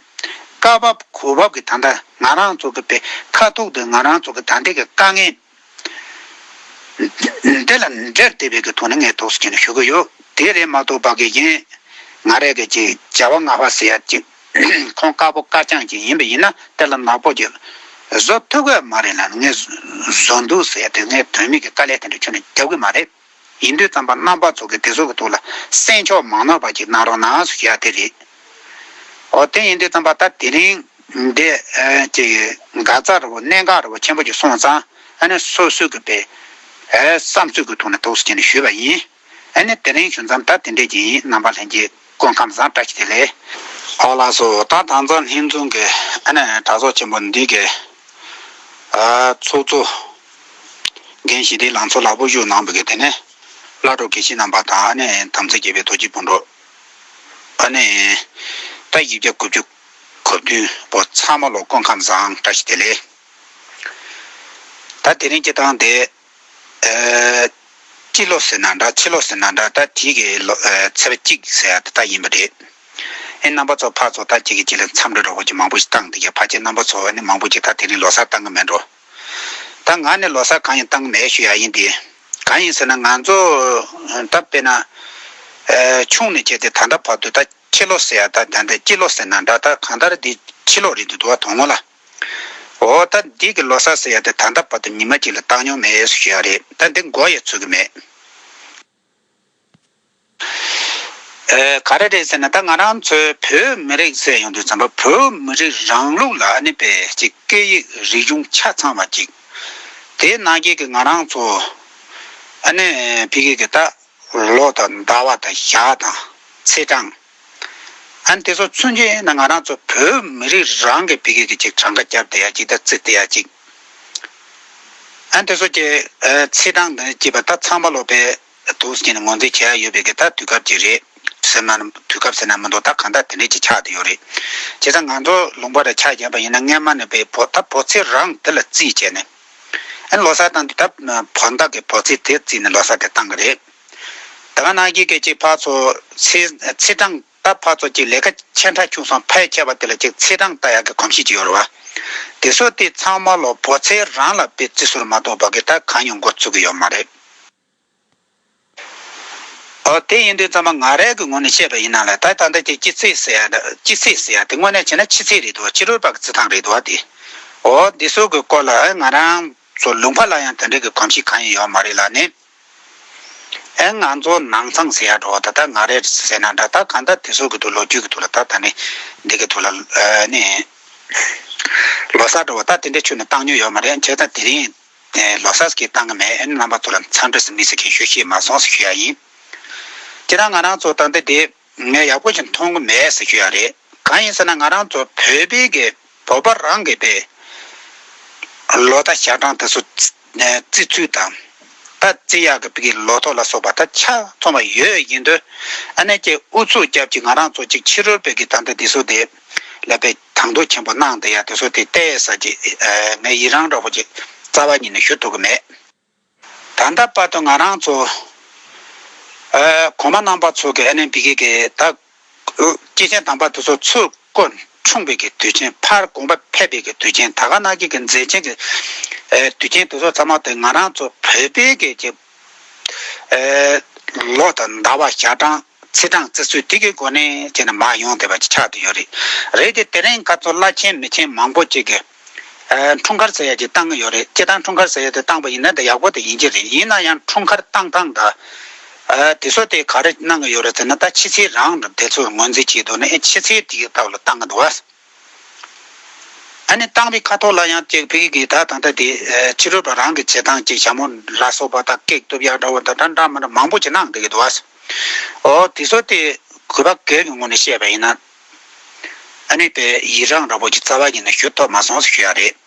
སྐབས་བབ་གོ་བབ་ཀྱི་ད་ལྟ་ང་རང་ཚོ་གི་དཔེ་ཁ་ཐུག་ཏུ་ང་རང་ཚོ་གི་ད་ལྟའི་གི་དཀའ་ངལ་འདི་ལ་འབྲེལ་བསྡད་པའི་གི་ཐོག་ནས་ངས་ཐོག་བྱས་ནས་ཞུ་གི་ཡོད། དེ་རེད་མ་གཏོགས་པ་གི་གཞན་ང་རང་གི་ཅིག་བྱ་བ་ལྔ་པ་ཟེར་ཡ་ཅིག་ཁོང་དཀར་པོ་དཀར་རྐྱང་ཅིག་ཡིན་པ་ཡིན་ན་དེ་ལ་ནག་པོ་ཅིག་བཟོ་ཐུབ་ཀྱི་མ་རེད་ལ་ངས་བཟོ་འདུག་ཟེར་ཡ་དེ་ངས་དོན་མེད་ཀྱི་དཀའ་ལས་དེ་འདྲ་ཁྱོན་ནས་རྒྱབ་ཀྱི་མ་རེད། ཡིན་དུས་ཙམ་པ་རྣམ་པ་ཚོ་གི་དེ་ཚོ་གི་ཐོག་ལ་སེམས་ཕྱོགས་མང་ནོར་བ་ཅིག་གནང་རོགས་གནང་ཞུ་ཡ་དེ་རེད། འོ་དེ་ཡིན་དུས་ཙམ་པ་ད་དེ་རིང་འདི་ཅིག་འགག་རྩ་རེ་བོ་གནད་འགག་རེ་བོ་ཆེན་པོ་ཅིག་སོང་ཙང་ཨ་ནི་སོ་སོ་གི་དཔེ་བསམ་ཚུལ་གི་ཐོག་ནས་ཐོག་སུ་བྱས་ནས་ཞུས་པ་ཡིན། ཨ་ནི་དེ་རིང་ཞུ་མཚམས་ད་དེ་འདྲས་ཅིག་ཡིན། རྣམ་པ་ལྷན་རྒྱས་སྐུ་ཁམས་བཟང་། བཀྲ་ཤིས་བདེ་ལེགས། ཨོ་ལགས་སོ། ད་དང་ཚང་ལྷན་འཛོམས་ཀྱི་ཨ་ནི་གྲྭ་ཚོགས་ཆེན་པོ་འདི་གི་ཨ་ཚོགས་གཙོ་རྒན་ཞི་བདེ་ལང་ཚོ་ལགས་པོ་བཞུགས་གནང་བའི་གི་དེ་ནས་བླ་གྲོགས་དགེ་བཤེས་རྣམ་པ་དང་ཨ་ནི་དམ་ཚིག་རྒྱས་པའི་རྡོ་རྗེ་སྤུན་གྲོགས། ཨ་ནི་ད་བཞི་བརྒྱ་དགུ་བཅུ་གོ་བདུན་པོ་ཚང་མ་ལོ་སྐུ་ཁམས་བཟང་། བཀྲ་ཤིས་བདེ་ལེགས། ད་དེ་རིང་སྤྱི་བཏང་དེ་ཨ་སྤྱི་ལོ་ཟེར་ན་འདྲ་ཕྱི་ལོ་ཟེར་ན་འདྲ་ད་དེ་གི་ལོ་ཨ་ཚེས་པ་གཅིག་ཟེར་ཡ་དེ་ད་ཡིན་པ་རེད། ཨེ་རྣམ་པ་ཚོ་ཕར་ཚུར་ད་གཅིག་གིས་གཅིག་ལ་འཚམས་འདྲི་འདྲ་བོ་ཅིག་མང་པོ་ཞིག་བཏང་འདུག་གས། ཕལ་ཆེར་རྣམ་པ་ཚོ་ཨ་ནི་མང་པོ་ཅིག་ད་དེ་རིང་ལོ་གསར་བཏང་གི་མེད་འགྲོ། ད་ང་ནི་ལོ་གསར་གང་ཡང་བཏང་གི་མེད་ཞུ་ཡ་ཡིན་ཏེ། གང་ཡིན་ཟེར་ན་ང་ཚོ་ད་དཔེར་ན་ཨ་ཆུང་ནས་བྱས་ཏེ་ད་ལྟ་བར་དུ་ད་ཕྱི་ལོ་ཟེར་ཡ་ད་ད་ལྟ་སྤྱི་ལོ་ཟེར་ན་འདྲ་ད་གང་ལྟར་འདི་ཕྱི་ལོ་རེད་འདུག་འདུག་བ་དོ་དགོང་ལ། འོ་ད་འདི་གི་ལོ་གསར་ཟེར་ཡ་དེ་ད་ལྟ་བར་དུ་ཉི་མ་གཅིག་ལ་བཏང་མྱོང་མེད་ཞུ་ཡ་རེད། ད་འདི་མགོ་ཡང་ཚོད་ཀྱི་མེད། ཨེ་ག་རེ་རེད་ཟེར་ན་ད་ང་རང་ཚོའི་བོད་མི་རིགས་ཟེར་ཡོང་དུས་ཙམ་པ་བོད་མི་རིགས་རང་ལུགས་ལ་ཨ་ནི་དཔེ་ཅིག་སྐད་ཡིག་རིག་གཞུང་ཆ་ཚང་བ་ཅིག་དེ་ནང་བཞིན་གྱི་ང་རང་ཚོ་ཨ་ནི་ཕ་གི་གི་ད་ལོ་དང་ཟླ་བ་དང་ཞག་དང་ཚེས་གྲངས། ཨ་ནི་དེ་ཚོ་ཚུན་ཆད་ན་ང་རང་ཚོ་བོད་མི་རིགས་རང་གི་ཕ་གི་གི་ཅིག་གྲངས་ཀ་བརྒྱབ་བསྡད་ཡ་ཅིག་དང་བརྩི་བསྡད་ཡ་ཅིག་ཨ་ནི་དེ་ཚོ་ཅིག་ཨ་ཚེས་གྲངས་དང་བཅས་པ་ད་ཚང་མ་ལོ་པའི་དུས་ཀྱི་ངོས་འཛིན་བྱེད་ཡ་ཡོད་པའི་གི་ད་དུས་སྐབས་ཅིག་རེད་ཟེར་ན་དུས་སྐབས་ཟེར་ན་མི་འདུག་ད་གང་ལྟར་དེ་འདྲས་ཅིག་ཆགས་བསྡད་ཡོད་རེད། བྱས་ཙང་ང་ཚོ་ལུང་པ་རེ་ཆ་བཞག་པ་ཡིན་ན་སྔན་མ་ནས་པའི་བོ་ད་བོད་ཚེས་རང་དེ་ལ་རྩིས་བྱས་ནས་ཨ་ནི་ལོ་གསར་བཏང་དུས་ད་བོད་ཟླ་གི་བོད་ཚེས་དེ་རྩིས་ནས་ལོ་གསར་དེ་བཏང་གི་རེད། ད་ག་ནང་བཞིན་གྱི་ཅིག་ཕར་ཚུར་ཚེས་ཚེས་གྲངས་ད་ཕར་ཚུར་ཅིག་ལས་ཀ་ཆེ་ཕྲ་ཆུང་གསུམ་ཕལ་ཆེ་བ་དེ་ལ་ཅིག་ཚེས་གྲངས་ལྟ་ཡག་གི་གོམས་གཤིས་ཅིག་ཡོད་རེད་བ། དེ་ཚོ་དེ་ཚང་མ་ལོ་བོད་ཚེས་རང་ལ་དཔེ་བརྩི་སྲོལ་མ་གཏོགས་པ་གི་ད་གང་ཡང་འགོ་ཚུགས་ཀྱི་ཡོད་མ་རེད། ཨོ་དེ་ཡིན་དུས་ཙམ་པ་ང་རའི་གི་ངོས་ནས་བཤད་པ་ཡིན་ན་ལ་ད་ད་ལྟ་ཅིག་སྤྱི་ཚེས་ཟེར་ཡ་ད་སྤྱི་ཚེས་ཟེར་ཡ་དེ་དངོས་གནས་བྱས་ན་ཕྱི་ཚེས་རེད་འདུག་བ། ཕྱི་རོལ་པ་གི་རྩི་སྟངས་རེད་འདུག་བ་དེ། ཨོ་འདི་ཚོ་གི་སྐོར་ལ་ཨེ་ང་རང་ཚོ་ལུང་པ་ལ་ཡང་དེ་འདྲའི་གི་གོམས་གཤིས་གང་ཡང་ཡོད་མ་རེད་ལ་ནི། ཨེ་ང་ཚོ་ནང་ཚང་ཟེར་ཡ་འགྲོ་བ་ད་ལྟ་ང་རེ་ཟེར་ན་འདྲ་ད་གང་ལྟར་དེ་ཚོ་གི་ཐུགས་ལོ་རྒྱུས་གི་ཐུགས་ལ་ད་ད་ནི་འདི་གི་ཐུགས་ལ་ཨ་ནི་ལོ་གསར་འགྲོ་བ་ད་དེ་འདྲའི་ཆུ་ནས་བཏང་མྱོང་ཡོད་མ་རེད། བྱས་ཙང་དེ་རིང་ལོ་གསར་གི་བཏང་གི་མེད། ཨ་ནི་རྣམ་པ་ཚོ་ལ་འཚམས་འདྲི་མི་ཟེར་མཁན་ཞུ་ཤེས་མ་སོང་ཟེར་ཞུ་ཡ་ཡིན། ཁྱེད་རང་ང་རང་ཚོ་ད་ལྟ་དེ་ངས་ཡག་པོ་ཞིག་མཐོང་གི་མེད་ཟེར་ཞུ་ཡ་རེད། གང་ཡིན་ཟེར་ན་ང་རང་ཚོ་བོད་པའི་གི་བོད་པ་རང་གི་པའི་ ལོ་ཟླ་ཞག་གྲངས་དེ་ཚོ་བརྩི་ཚུལ་དང་། ད་བརྩི་ཡག་གི་ཕ་གི་ལོ་ཐོ་ལ་སོགས་པ་ད་ཆ་ཚང་བ་ཡོད་ཡིན་དུས། ཨ་ནི་ཅིག་ཨུ་ཚུགས་རྒྱབ་ཅིག་ང་རང་ཚོ་ཅིག་ཕྱི་རོལ་པའི་གི་ད་ལྟ་དེ་ཚོ་དེ་ལ་དཔེ་དང་དོད་ཆེན་པོ་གནང་བསྡད་ཡ་དེ་ཚོ་དེ་བལྟས་ས་ཅིག་ངས་ཡི་རང་འདྲ་པོ་ཅིག་རྩ་བ་ཉིད་ནས་ཞུ་ཐུབ་གི་མེད། ད་ལྟ་བར་དུ་ང་རང་ཚོ་ཨ་གོང་མ་རྣམ་པ་ཚོ་གི་ཨ་ནི་ཕ་གི་གི་ད་སྐྱེས་ཆེན་དམ་པ་དེ་ཚོ་ཚུར་སྐུ་འཁྲུངས་པའི་གི་དུས་ཆེན། ཕར་དགོངས་པ་ཕེབས་པའི་གི་དུས་ཆེན། ད་ག་ནང་བཞིན་གི་མཛད་ཆེན་གི་ཨེ་དུས་ཆེན་དེ་ཚོ་ཚང་མ་དེ་ང་རང་ཚོ་བོད་པའི་གི་ཅིག་ཨེ་ལོ་དང་ཟླ་བ་ཞག་གྲངས་ཚེས་གྲངས་བརྩི་ཚུལ་དེ་གི་སྒོ་ནས་བྱས་ནས་མར་ཡོང་བསྡད་པ་ཅིག་ཆགས་བསྡད་ཡོད་རེད། རེད་དེ་དེ་རིང་ཁ་ཚོ་བླ་ཆེན་མི་ཆེན་མང་པོ་ཅིག་གི་ཨ་འཁྲུངས་སྐར་ཟེར་ཡ་ཅིག་བཏང་གི་ཡོད་རེད། སྤྱིར་བཏང་འཁྲུངས་སྐར་ཟེར་ཡ་དེ་བཏང་པ་ཡིན་ན་འདི་ཡག་པོ་དེ་ཡིན་གྱི་རེད། ཡིན་ན་ཡང་འཁྲུངས་སྐར་བཏང་སྟངས་དང་ཨ་དེ་ཚོ་དེ་ག་རེ་གནང་གི་ཡོད་རེད་ཟེར་ན། ད་ཕྱི་ཚེས་རང་དེ་ཚོ་ངོས་འཛིན་བྱས་འདུག་ན། ཨེ་ཕྱི་ཚེས་དེའི་སྟབས་ལ་བཏང་གི་འདུག་བ། ཨ་ནི་བཏང་བའི་ཁ་ཐོག་ལ་ཡང་ཅིག་ཕ་གི་གི་ད་ད་ལྟ་དེ་ཨ་ཕྱི་རོལ་པ་རང་གི་བྱེད་སྟངས་ཅིག་ཞྭ་མོ་ལ་སོགས་པ་དང་ཀེག་གཏུབ་ཡག་འདྲ་བོ་དང་འདྲ་འདྲ་མི་འདྲ་མང་པོ་ཅིག་གནང་བསྡད་ཀྱི་འདུག་བ། ཨོ་དེ་ཚོ་དེ་གུས་པ་སྒེར་གྱི་ངོས་ནས་བཤད་པ་ཡིན་ན། ཨ་ནི་དཔེ་ཡི་རང་འདྲ་པོ་ཅིག་རྩ་བ་ཉིད་ནས་ཞུ་ཐུབ་མ་སོང་ཟེར་ཞུ་ཡ་རེད།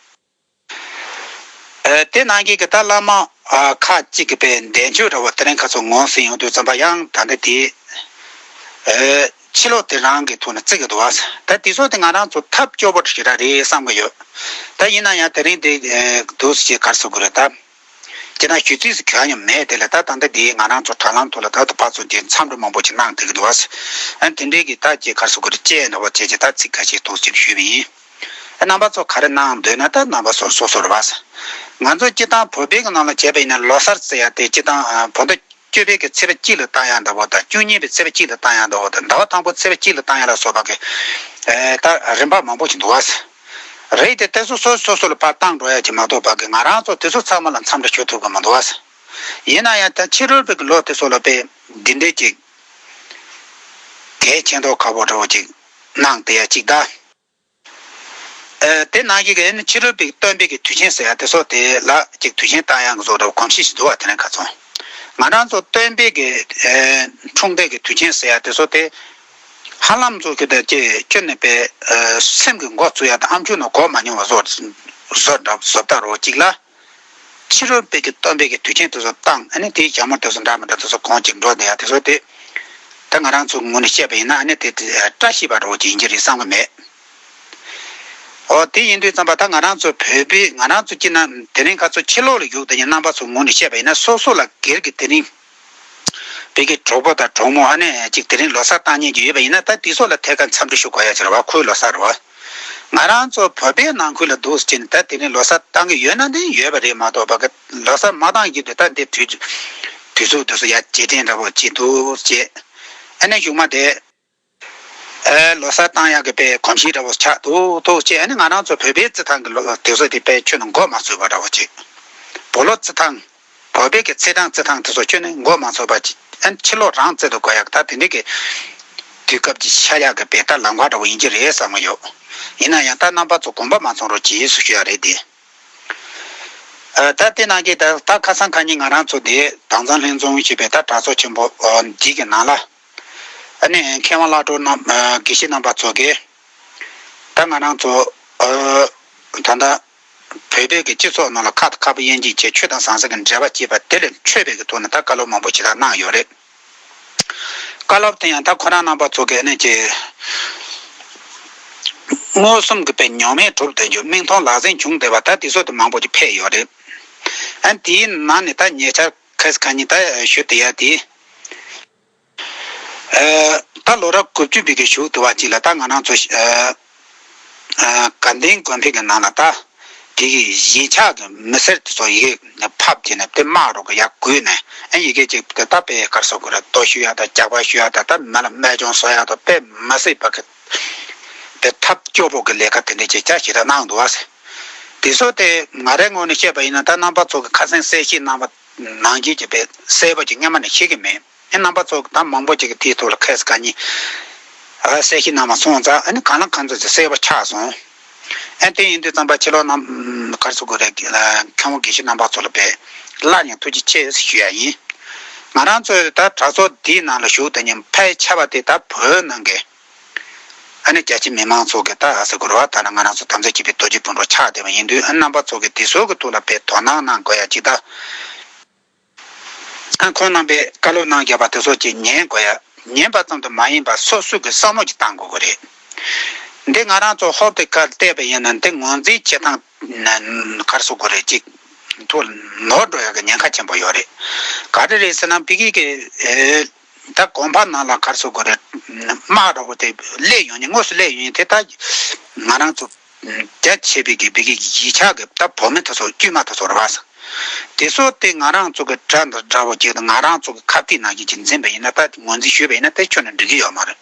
ཨ་དེ་ནང་བཞིན་གྱི་ད་བླ་མ་ཨ་ཁག་ཅིག་གི་དཔེ་འདས་མཆོད་འདྲ་བོ་དེ་རིང་ཁ་ཚོ་ངོས་ཟིན་ཡོང་དུས་ཙམ་པ་ཡང་ད་ལྟ་དེ་ཨ་ཕྱི་ལོགས་དེ་རང་གི་ཐོག་ནས་བརྩི་གི་འདུག་བ། ད་དེ་ཚོ་དེ་ང་རང་ཚོ་ཐབས་སྐྱོ་པོ་ཞེ་དྲག་རེད་བསམ་གི་ཡོད། ད་ཡིན་ན་ཡང་དེ་རིང་དེ་ཨ་འདུག་སེ་ག་རེ་ཟེར་དགོས་རེད་ད། ཁྱེད་རང་ཞུ་རྩིས་སུ་གྱོན་ཡང་མེད་དེ་ལ། ད་ད་ལྟ་འདི་ང་རང་ཚོ་དྲ་ལམ་ཐོག་ལ་ད་ལྟ་ཕར་ཚུར་འདི་འཚམས་འདྲི་མང་པོ་ཅིག་གནང་བསྡད་ཀྱི་འདུག་བ། ཨ་དེ་འདྲའི་གི་ད་ཅིག་ག་རེ་ཟེར་དགོས་རེད། ཅེས་འདྲ་བ་བྱས་ཅིག་ད་ཚིག་ཁ་ཤས་ཐུགས་རྗེ་ཆེ་ཞུས་པ་ཡིན། ཨ་རྣམ་པ་ཚོ་ག་རེ་གནང་འདོད་ན་ད་རྣམ་པ་ཚོ་སོ་སོ་རེད་བ། ང་ཚོ་སྤྱིར་བཏང་བོད་པའི་གི་ནང་ལ་བྱས་པ་ཡིན་ན་ལོ་གསར་ཟེར་ཡ་དེ་སྤྱིར་བཏང་ཨ་བོད་ཟླ་བཅུ་པའི་གི་ཚེས་པ་གཅིག་ལ་བཏང་ཡ་འདྲ་བོ་དང་། བཅུ་གཉིས་པའི་ཚེས་པ་གཅིག་ལ་བཏང་ཡ་འདྲ་བོ་དང་། ཟླ་བ་དང་པོ་ཚེས་པ་གཅིག་ལ་བཏང་ཡ་ལ་སོགས་པ་གི་ཨེ་ད་རིམ་པ་མང་པོ་ཞིག་འདུག་བ། རེད་དེ་དེ་ཚོ་སོ་སོ་སོ་ལ་ཕར་བཏང་འགྲོ་ཡ་ཅིག་མ་གཏོགས་པ་གི་ང་རང་ཚོ་དེ་ཚོ་ཚང་མ་ལ་འཚམས་འདྲི་ཞུ་ཐུབ་གི་མི་འདུག་བ། ཡིན་ན་ཡང་ད་ཕྱི་རོལ་པའི་གི་ལོ་དེ་ཚོ་ལ་དཔེ་འདི་འདྲའི་ཅིག་གལ་ཆེ་མདོག་ཁ་པོ་འདྲ་བོ་ཅིག་གནང་བསྡད་ཡ་ཅིག་ད། ཨེ་དེ་ནང་བཞིན་གི་ཨེ་ནི་ཕྱི་རོལ་པའི་སྟོན་པའི་གི་དུས་ཆེན་ཟེར་ཡ་དེ་ཚོ་དེ་ལ་ཅིག་དུས་ཆེན་བཏང་ཡག་གི་བཟོ་འདྲ་གོམས་གཤིས་ཤིག་འདུག་བ། དེ་རིང་ཁ་ཚོ་ང་རང་ཚོ་སྟོན་པའི་གི་ཨེ་འཁྲུངས་འདས་ཀྱི་དུས་ཆེན་ཟེར་ཡ་དེ་ཚོ་དེ་ཧ་ལམ་ཚོ་གི་དེ་ཅིག་ཁྱོན་ནས་པའི་ཨེ་སེམས་ཀྱི་མགོ་བཙུགས་ཡ་དང་ཨམ་ཅོག་ནང་གོ་མ་མྱོང་བ་བཟོ་བཟོ་འདྲ་བཟོ་ལྟ་རོ་ཅིག་ལ། ཕྱི་རོལ་པའི་གི་སྟོན་པའི་གི་དུས་ཆེན་དེ་ཚོ་བཏང་། ཨ་ནི་དེའི་ཞྭ་མོ་དེ་ཚོ་འདྲ་མི་འདྲ་དེ་ཚོ་གོང་ཅིག་འགྲོ་བསྡད་ཡ་དེ་ཚོ་དེ། ད་ང་རང་ཚོ་ངོས་ནས་བཤད་པ་ཡིན་ན་ཨ་ནི་དེ་དེ་བཀྲ་ཤིས་པ་འདྲ་བོ་ཅིག་ཡིན་གྱི་རེད་བསམ་གི་མེད། ཨོ་དེ་ཡིན་དུས་ཙམ་པ་ད་ང་རང་ཚོ་བོད་པའི་ང་རང་ཚོ་སྤྱིར་ན་དེ་རིང་ཁ་ཚོ་ཕྱི་ལོགས་ལ་བཞུགས་བསྡད་མཁན་རྣམ་པ་ཚོ་ངོས་ནས་བཤད་པ་ཡིན་ན། སོ་སོ་ལ་སྒེར་གྱི་དེ་རིང་བོད་ཀྱི་གྲོགས་པོ་དང་གྲོགས་མོ་ཨ་ནི་ཅིག་དེ་རིང་ལོ་གསར་བཏང་མཁན་ཅིག་ཡོད་པ་ཡིན་ན། ད་དེ་ཚོ་ལ་ཐད་ཀར་འཚམས་འདྲི་ཞུ་དགོས་ཡ་ཅིག་རེད་བ། ཁོའི་ལོ་གསར་རེད་བ། ང་རང་ཚོ་བོད་པའི་ནང་ཁུལ་ལ་འདུག་སེ་བྱས་ནས་ད་དེ་རིང་ལོ་གསར་བཏང་གི་ཡོད་ན་དེ་ཡོད་པ་རེད་མ་གཏོགས་པ་གི་ལོ་གསར་མ་བཏང་གི་དུས་ད་འདི་དུས་དུས་ཚོད་དུས་སུ་ཡ་རྗེས་དྲན་འདྲ་བོ་བྱེད་འདུག་ཅེས། ཨ་ནི་གཞུག་མ་དེ་ཨེ་ལོ་གསར་བཏང་ཡག་གི་དཔེ་གོམས་གཤིས་འདྲ་བོ་ཆགས་འདུག་འདུག་ཅེས། ཨ་ནི་ང་རང་ཚོ་བོད་པའི་རྩི་ཐང་གི་ལོ་དུས་ཚོད་དེ་དཔེ་ཁྱོན་ནས་འགོ་མ་ཚུགས་པ་འདྲ་བོ་ཅིག་བོད་ལོ་རྩི་ཐང་། བོད་པའི་གི་ཚེས་གྲངས་རྩི་ཐང་དེ་ཚོ་ཁྱོན་ནས་འགོ་མ་ཚུགས་པ་ཅིག་ཨ་ནི་ཕྱི་ལོགས་རང་བརྩི་དུ་དགོས་ཡག་ད་དེ་འདྲའི་གི་དུས་སྐབས་ཀྱི་ཤར་ཡག་གི་དཔེ་ད་ལམ་ཁ་འདྲ་བོ་ཡིན་གྱི་རེད་བསམ་གི་ཡོད། ཡིན་ན་ཡང་ད་རྣམ་པ་ཚོ་དགོངས་པ་མ་ཚོམ་རོགས་གྱིས་ཞུ་ཡ་རེད་དེ། ཨ་ད་དེ་ནང་གི་ད་ད་ཁ་སང་ཁ་ཉིན་ང་རང་ཚོ་དེ་དྭངས་གཙང་ལྷན་འཛོམས་ཞེས་པའི་ད་གྲྭ་ཚོགས་ཆེན་པོ་འདི་གི་ནང་ལ། ཨ་ནི་མཁས་དབང་བླ་སྤྲུལ་རྣམ་དགེ་བཤེས་རྣམ་པ་ཚོ་གིས་ད་ང་རང་ཚོ་ཨ་ད་ལྟ་བོད་པའི་གི་སྤྱི་ཚོགས་ནང་ལ་ཁ་དང་ཁ་བ་དབྱེ་འབྱེད་བྱས། ཆོས་དང་ཟང་ཟིང་གི་འབྲེལ་བ་བཅད་པ་དེ་ལས་འཕྲོས་པའི་གི་ཐོག་ནས་ད་བཀའ་སློབ་མང་པོ་ཞིག་ད་གནང་ཡོད་རེད། བཀའ་སློབ་དེ་ཡང་ད་ཁོ་རང་རྣམ་པ་ཚོ་གིས་ཨ་ནི་ཅིག་མངོན་སུམ་གྱི་དཔེ་མྱོང་བས་གྲུབ་བསྡད་རྒྱུ། མིག་མཐོང་ལག་ཟིན་བྱུང་བསྡད་པ་ད་དེ་ཚོ་དེ་མང་པོ་ཅིག་ཕེབས་ཡོད་རེད། ཨ་དེའི་ནང་ནས་ད་ཉེ་ཆར་ཁ་སང་ཁ་ཉིན་ད་ཞུ་བསྡད་ཡ་དེ། ཨ་ད་ལོ་རབས་དགུ་བཅུ་པའི་གི་གཞུག་ཏུ་བ་ཅིག་ལ་ད་ང་རང་ཚོ་ཨ་ཨ་དགའ་ལྡན་དགོན་པའི་གི་ནང་ལ་ད་དེ་གི་གཞིས་ཆགས་གི་མི་སེར་དེ་ཚོ་ཡི་གེ་ཕབ་བྱས་ནས་དེ་དམག་རོགས་གི་ཡར་བརྒྱུད་ནས། ཨ་ཡི་གེ་ཅིག་དེ་ད་དཔེ་ག་རེ་ཟེར་དགོས་རེད། གཏོར་བཤིག་ཡག་དང་ཇག་པ་བཤིག་ཡག་དང་ད་མི་ལ་རྨས་སྐྱོན་བཟོ་ཡག་དང་དཔེ་མི་སྲིད་པ་གི་དེ་ཐབས་སྐྱོ་པོ་གི་ལས་ཀ་དེ་འདྲ་ཅིག་ཅག་ཞེ་དྲག་གནང་འདུག་བ། དེ་ཚོ་དེ་ང་རའི་ངོས་ནས་བཤད་པ་ཡིན་ན་ད་རྣམ་པ་ཚོ་གི་ཁ་སང་གསལ་བཤད་གནང་བ་ནང་བཞིན་གྱི་དཔེ་གསལ་པོ་ཅིག་སྔོན་མ་ནས་ཤེས་ཀྱི་མེད། ཨེ་རྣམ་པ་ཚོ་ད་མང་པོ་ཅིག་གིས་དེའི་ཐོག་ལ་ཁ་སང་ཁ་ཉིན་ཨ་གསལ་བཤད་གནང་མ་སོང་ཙང་། ཨ་ནི་གང་ལ་གང་འཚམ་ཅིག་གསལ་པོ་ཆགས་སོང་། ཨ་དེ་ཡིན་དུས་ཙམ་པ་ཕྱི་ལོགས་རྣམ་ག་རེ་ཟེར་དགོས་རེད། མཁན་པོ་དགེ་བཤེས་རྣམ་པ་ཚོ་ལ་དཔེ་སླར་ཡང་ཐུགས་རྗེ་ཆེ་ཞུ་ཡ་ཡིན། ང་རང་ཚོའི་ད་གྲྭ་ཚོགས་འདིའི་ནང་ལ་ཞུགས་དེ་ཉིན་ཕལ་ཆེ་བ་དེ་ད་བོད་ནང་གི་ ཨ་ནི་རྒྱ་ཆེ་མི་མང་ཚོ་གི་ད་ཟེར་དགོས་རེད་བ། ད་ནི་ང་རང་ཚོ་དམ་ཚིག་ཆེ་བའི་རྡོ་རྗེ་སྤུན་གྲོགས་ཆགས་བསྡད་པ་ཡིན་དུས། ཨ་རྣམ་པ་ཚོ་གི་དེ་ཚོ་གི་ཐོག་ལ་དཔེ་དོ་སྣང་གནང་དགོས་ཡ་ཅིག་ད། ཨ་ཁོང་རྣམ་པས་བཀའ་སློབ་གནང་བརྒྱབ་པ་དེ་ཚོ་ཅིག་ཉན་དགོས་ཡ། ཉན་པ་ཙམ་དུ་མ་ཡིན་པར་སོ་སོ་གི་བསམ་བློ་ཅིག་བཏང་དགོས་ཀྱི་རེད། འདི་ང་རང་ཚོ་ཧོབ་ཏེ་ཁ་བལྟས་པ་ཡིན་ན་འདི་ངོས་འཛིན་བྱེད་སྟངས་ན་ག་རེ་ཟེར་དགོས་རེད། ཅིག་ཐུགས་ནོར་འགྲོ་ཡ་གི་ཉེན་ཁ་ཆེན་པོ་ཡོད་རེད། ག་རེ་རེད་ཟེར་ན་ཕ་གི་གི་ཨེ། ད་གོམ་པ་ནང་ལ་ག་རེ་ཟེར་དགོས་རེད། དམག་འདྲ་པོ་དེ་སླེབས་ཡོང་ཉེན། དངོས་སུ་སླེབས་ཡོང་ཉེན་དེ་ད་ང་རང་ཚོ་རྒྱ་ཆེ་བའི་གི་ཕ་གི་གི་གཞིས་ཆགས་ཀྱི་ད་བོད་མི་དེ་ཚོ་དཀྱུས་མ་དེ་ཚོ་རེད་བ། དེ་ཚོ་དེ་ང་རང་ཚོ་གི་དགྲ་འདྲ་འདྲ་པོ་ཅིག་དང་ང་རང་ཚོ་གི་ཁ་གཏད་ནང་བཞིན་ཅིག་འཛིན་པ་ཡིན་ན། ད་ངོས་འཛིན་ཞུས་པ་ཡིན་ན་དེ་ཁྱོན་ནས་འགྲིག་གི་ཡོད་མ་རེད།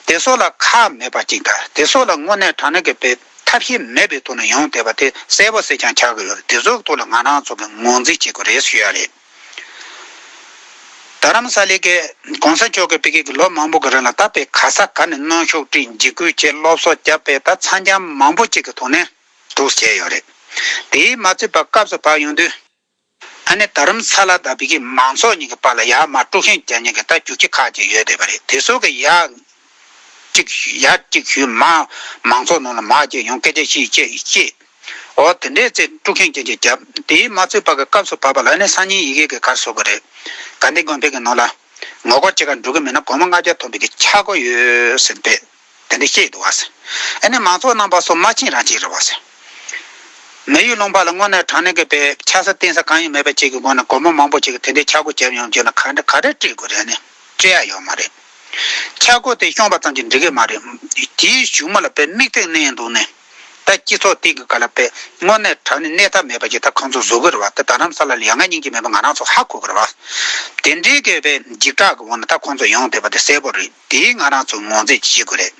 དེ་ཚོ་ལ་ཁག་མེད་པ་ཅིག་དང་དེ་ཚོ་ལ་དངོས་གནས་དྲང་གནས་ཀྱི་དཔེ་ཐབས་ཤེས་མེད་པའི་ཐོག་ནས་ཡོང་བསྡད་པ་དེ་གསལ་པོ་གསལ་རྐྱང་ཆགས་ཀྱི་ཡོད་རེད། དེ་ཚོ་གི་ཐོག་ལ་ང་རང་ཚོ་གི་ངོས་འཛིན་བྱེད་དགོས་རེད་ཞུ་ཡ་རེད། རྡ་རམ་ས་ལའི་གི་གོང་ས་མཆོག་གི་ཕ་གི་གི་ལོ་མང་པོ་གི་རིང་ལ་ད་དཔེ་ག་ས་ག་ནས་གནོན་ཤུགས་སྤྲད། འཇིགས་སྐུལ་བྱས། སློབ་གསོ་བརྒྱབ་པས་ད་འཚར་འགྱངས་མང་པོ་ཅིག་གི་ཐོག་ནས་འདུག་བྱས་ཡོད་རེད། དེས་མ་ཚད་པ་སྐབས་སུ་བབས་ཡོང་དུས། ཨ་ནི་རྡ་རམ་ས་ལ་དང་ཕ་གི་མང་ཚོགས་གཉིས་ཀྱི་བར་ལ་ཡར་མར་དཀྲུག་ཤིང་རྒྱག་མཁན་གྱི་ད་རྒྱུག་ཁྱི་ཁག་ཅིག་ཡོད་བསྡད་པ་རེད། དེ་ཚོ་གི་ཡར་གཅིག་ཡར་གཅིག་གཞུས། མར་མང་ཚོགས་ནང་ལ་མར་གཅིག་ཡོང་། སྐད་ཆ་བཤད། སྐད་བཤད། འོ་དེ་འདྲའི་ཚེ་དཀྲུག་ཤིང་ཅན་ཅིག་བརྒྱབ། དེའི་མ་ཚད་པ་གི་སྐབས་སུ་བབས་པ་ལ་ནི་སང་ཉིན་ཡི་གེ་གི་ག་རེ་ཟེར་དགོས་རེད། དགའ་ལྡན་དགོན་པའི་གི་ནང་ལ་ངོ་རྒོལ་བྱེད་གར་འགྲོ་གི་མེད་ན་སྒོར་མོ་ལྔ་བརྒྱ་ཐོབ་པའི་གི་ཆག་སྒོ་ཡོད་ཟེར་པས། དེ་འདྲ་བཤད་འདུག་བ་ཟེར། ཨ་ནི་མང་ཚོགས་རྣམ་པ་ཚོ་མ་ཕྱིན་རང་ཕྱིན་རེད་བ་ཟེར། མི་ཡུལ་ལུང་པ་ལ་དངོས་གནས་དྲང་གནས་ཀྱི་དཔེ་ཆགས་ས་བརྟེན་ས་གང་ཡང་མེད་པ་ཅིག་གི་སྒོ་ནས་སྒོར་མོ་མང་པོ་ཅིག་གི་དེ་འདྲའི་ཆག་སྒོ་བརྒྱབ་ཡོང་རྒྱུ་ན་ག་འདྲ་ག་རེ་སྤྲད་དགོས་རེད། ཨ་ནི་སྤྲད་ཡ་ཡོད་མ་རེད། ཆག་སྒོ་དེ་བཤངས་པ་ཙམ་གྱིས་འགྲིག་གི་མ་རེད། དེའི་གཞུག་མ་ལ་དཔེ་དམིགས་གཏད་གནས་འདུག་ནས། ད་སྤྱི་ཚོགས་སྟེང་གི་སྒང་ལ་དཔེ་དངོས་གནས་དྲང་གནས་གནས་ཐབས་མེད་པ་ཅིག་ད་ཁོང་ཚོ་བཟོ་གི་རེད་བ། ད་རྡ་རམ་ས་ལ་ལ་ཡ་ང་སྙིང་རྗེ་མེད་པ་ང་རང་ཚོ་ཧ་གོ་གི་རེད་བ། དེ་འདྲའི་གི་དཔེ་འཇིགས་སྐྲག་གི་འོག་ནས་ད་ཁོང་ཚོ་ཡོང་བསྡད་པ་དེ་གསལ་པོ་རེད། དེའི་ང་རང་ཚོ་ངོས་འཛིན་བྱེད་དགོས་རེད།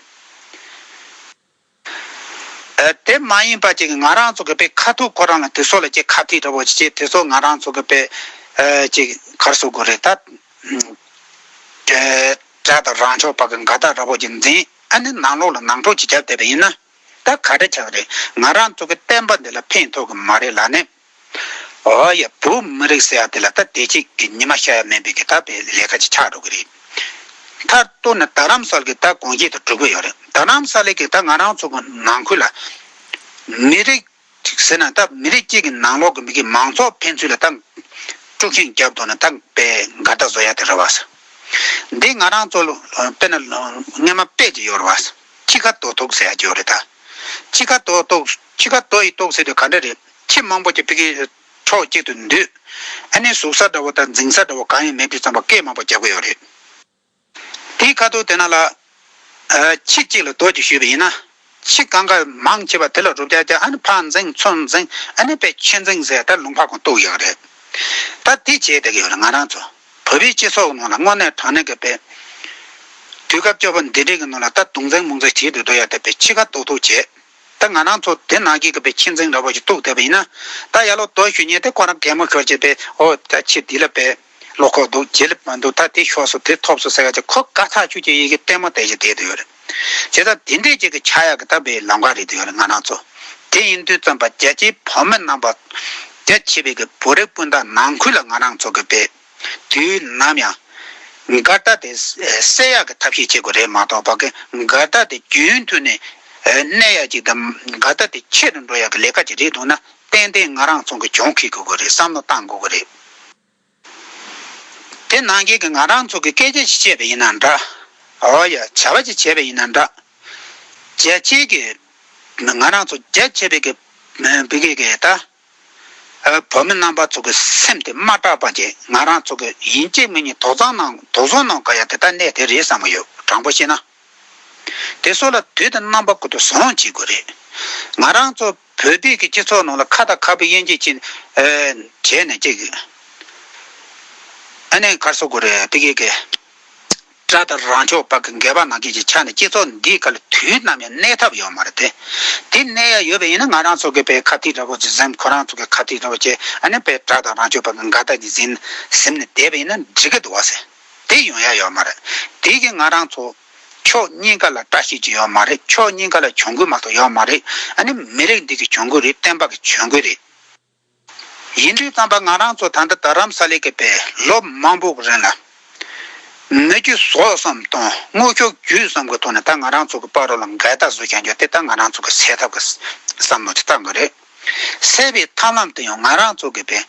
ཨ་དེ་མ་ཡིན་པ་ཅིག་ང་རང་ཚོ་གི་དཔེ་ཁ་ཐུག་ཁོ་རང་ལ་དེ་ཚོ་ལ་ཅིག་ཁ་གཏད་འདྲ་པོ་ཅིག་བྱེད། དེ་ཚོ་ང་རང་ཚོ་གི་དཔེ་ཨ་ཅིག་ག་རེ་ཟེར་དགོས་རེད། ད་ཨ་དགྲ་དང་རང་ཕྱོགས་བར་གྱི་འགལ་ཟླ་འདྲ་པོ་ཅིག་འཛིན། ཨ་ནི་ནང་ལོགས་ལ་ནང་འཁྲུག་ཅིག་བརྒྱབ་བསྡད་པ་ཡིན་ན། ད་ག་འདྲ་ཆགས་རེད། ང་རང་ཚོ་གི་བསྟན་པ་འདི་ལ་ཕན་ཐོགས་གི་མ་རེད་ལབ་ནས། ཨོ་ཡ། བོད་མི་རིགས་ཟེར་ཡ་དེ་ལ་ད་བདེ་སྐྱིད་ཀྱི་ཉི་མ་ཤར་ཡ་མེད་པའི་གི་ད་དཔེ་ལས་ཀ་ཅིག་ཆགས་འགྲོ་གི་རེད། མཐར་གཏུགས་ན་རྡ་རམ་ས་ལ་གི་ད་དགོངས་གཞི་དེ་འགྲུབ་གི་ཡོད་རེད། རྡ་རམ་ས་ལ་གི་ད་ང་རང་ཚོ་གི་ནང་ཁུལ་ལ་མི་རིགས་ཅིག་ཟེར་ན་ད་མི་རིགས་གཅིག་གི་ནང་ལོགས་ཀྱི་མི་གི་མང་ཚོགས་ཕན་ཚུན་ལ་ད་དཀྲུག་ཤིང་རྒྱབ་འདུག་ན་ད་དཔེ་འགལ་ཟླ་བཟོ་ཡ་དེ་རེད་བ། འདི་ང་རང་ཚོ་ལ་དཔེར་ན་སྔོན་མ་དཔེ་ཅིག་ཡོད་རེད་བ། ཁྱི་ཁ་རྡོ་ཐུག་ཟེར་ཡ་ཅིག་ཡོད་རེད་ད། ཁྱི་ཁ་རྡོ་ཐུག་ཁྱི་ཁ་རྡོ་ཡིས་གཏུགས་ཟེར་དུས་ག་འདྲ་རེད། ཁྱི་མང་པོ་ཅིག་ཕ་གི་ཕྱོགས་གཅིག་ཏུ་འདུས། ཨ་ནི་ཟུག་ས་འདྲ་བོ་དང་འཛིང་ས་འདྲ་བོ་གང་ཡང་མེད་དུས་ཙམ་པ་སྐད་མང་པོ་རྒྱག་གི་ཡོད་རེད། དེའི་ཁ་ཐུག་དེ་ནང་ལ་ཨ་ཁྱི་གཅིག་ལ་རྡོ་གཅིག་གཞུས་པ་ཡིན་ན། ཁྱི་གང་ག་མང་ཆེ་བ་དེ་ལ་རུབ་རྒྱག་རྒྱག་ཨ་ནི་ཕར་འཛིང་ཚུར་འཛིང་ཨ་ནི་དཔེ་ཁྱི་འཛིང་ཟེར་ད་ལུང་པ་ཁོང་གཏུགས་ཡོད་རེད། ད་དེ་བྱས་བསྡད་ཀྱི་ཡོད་རེད། ང་རང་ཚོ་བོད་པའི་སྤྱི་ཚོགས་ནང་ལ་དངོས་གནས་དྲང་གནས་ཀྱི་དཔེ་དུས་སྐབས་སྐྱོ་པོ་འདི་འདྲའི་གི་ནང་ལ་ད་དུང་འཛིང་མུང་འཛིང་བྱེད་དུ་འགྲོ་ཡ་དེ་དཔེ་ཁྱི་ཁ་རྡོ་ཐུག་བྱས། ད་ང་རང་ཚོ་དེ་ནང་གི་གི་དཔེ་ཁྱི་འཛིང་འདྲ་པོ་ཞིག་གཏུགས་བསྡད་པ་ཡིན་ན། ད་ཡར་ལོག་རྡོ་གཞུ་མཁན་དེ་ཁོ་རང་གད་མོ་ཤོར་བྱས་པས། ཨོ་ད་ཁྱི་འདི་ལ་དཔེ་བློ་ཁོག་འདུག་ཇེ་ལེགས་མ་འདུག་ད་དེ་ཤོར་སོང་། དེ་ཐོབ་སོང་ཟེར་ག་ཅིག་ཁོ་དགའ་ཐག་ཆོད་ཀྱི་ཡི་གེ་ལྟད་མོ་བལྟས་བྱས་བསྡད་དུ་ཡོད་རེད། བྱས་ཙང་དེ་འདྲས་ཅིག་གི་ཆགས་ཡག་གི་ད་དཔེ་ལམ་ཁ་རེད་དུ་ཡོད་རེད། ང་རང་ཚོ་དེ་ཡིན་དུས་ཙམ་པ་རྒྱ་ཆེའི་བོད་མི་རྣམ་པ་རྒྱ་ཆེ་བའི་གི་བོད་རིགས་སྤུན་ཟླ་ནང་ཁུལ་ལ་ང་རང་ཚོ་གི་དཔེ་དུས་ནམ་ཡང་འགལ་ཟླ་དེ་སེལ་ཡག་གི་ཐབས་ཤེས་བྱེད་དགོས་རེད་མ་གཏོགས་པ་གི་འགལ་ཟླ་དེ་རྒྱུན་མཐུད་ནས་གནས་ཡག་ཅིག་དང་འགལ་ཟླ་དེ་ཆེ་རུ་འགྲོ་ཡག་གི་ལས་ཀ་ཅིག་རེད་འདུག་ན། ཏན་ཏན་ང་རང་ཚོ་གི་གྱོང་ཁེགས་དགོས་ཀྱི་རེད། བསམ་བློ་བཏང་དགོས་ཀྱི་རེད། དེ་ནང་བཞིན་གྱི་ང་རང་ཚོ་གི་སྐད་ཆ་ཞིག་བཤད་པ་ཡིན་ན་འདྲ། འོ་ཡ། བྱ་བ་ཞིག་བྱས་པ་ཡིན་ན་འདྲ། རྒྱ་ཆེ་གི་ང་རང་ཚོ་རྒྱ་ཆེ་བའི་གི་བི་གེ་གི་ད་བོད་མི་རྣམ་པ་ཚོ་གི་སེམས་དེ་མ་སྐྲག་པ་བྱས། ང་རང་ཚོ་གི་ཡིན་གཅིག་མིན་གཉིས་དོགས་ཟོན་གནང་དོགས་ཟོན་གནང་དགོས་ཡ་དེ་ད་གནད་དེ་རེད་བསམ་གྱི་ཡོད། དྲང་པོ་བཤད་ན། དེ་ཚོ་ལ་དུས་དང་རྣམ་པ་ཀུན་ཏུ་བཟང་བྱེད་དགོས་རེད། ང་རང་ཚོ་བོད་པའི་གི་སྤྱི་ཚོགས་ནང་ལ་ཁ་དང་ཁ་བུབ་དབྱེ་འབྱེད་ཅིག་བྱས་ནས་ཅིག་ཨ་ནི་ག་རེ་ཟེར་དགོས་རེད། བི་གེ་གི་དགྲ་དང་རང་ཕྱོགས་བར་གི་འགལ་བ་ནང་བཞིན་ཅིག་ཆགས་ནས་སྤྱི་ཚོགས་འདིའི་ཁ་ལ་དུས་ནམ་ཡང་གནས་ཐབས་ཡོད་མ་རེད་དེ། དེ་གནས་ཡ་ཡོད་པ་ཡིན་ན་ང་རང་ཚོ་གི་དཔེ་ཁ་གཏད་འདྲ་པོ་ཅིག་འཛིན། ཁོ་རང་ཚོ་གི་ཁ་གཏད་འདྲ་པོ་བྱས། ཨ་ནི་དཔེ་དགྲ་དང་རང་ཕྱོགས་བར་གི་འགལ་ཟླ་ཅིག་འཛིན་ཟིན་ནས་བསྡད་པ་ཡིན་ན་འགྲིག་གི་འདུག་བ་ཟེར། དེ་ཡོང་ཡ་ཡོད་མ་རེད། དེ་གི་ང་རང་ཚོ་ཕྱོགས་གཉིས་ཀ་ལ་བཀྲ་ཤིས་ཅིག་ཡོད་མ་རེད། ཕྱོགས་གཉིས་ཀ་ལ་གྱོང་གུད་མ་གཏོགས་ཡོད་མ་རེད། ཨ་ནི་མི་རིགས་འདི་གི་གྱོང་གུད་རེད། བསྟན་པ་གི་གྱོང་གུད་རེད། ཡིན་དུས་ཙམ་པ་ང་རང་ཚོ་ད་ལྟ་རྡ་རམ་ས་ལའི་གི་དཔེ་ལོ་མང་པོ་གི་རིང་ལ་ མི་རྒྱུ་ཟོག་གསུམ་དང་དངོས་ཤུགས་རྒྱུ་གསུམ་གྱི་ཐོག་ནས་ད་ང་རང་ཚོ་གི་བར་རོ་ལ་འགལ་ཟླ་བཟོ་བྱ་རྒྱུ་དེ་ད་ང་རང་ཚོ་གི་སེལ་ཐབས་ཀྱི་བསམ་བློ་དེ་བཏང་གི་རེད། སེལ་བའི་ཐབས་ལམ་དེ་ཡང་ང་རང་ཚོ་གི་པའི་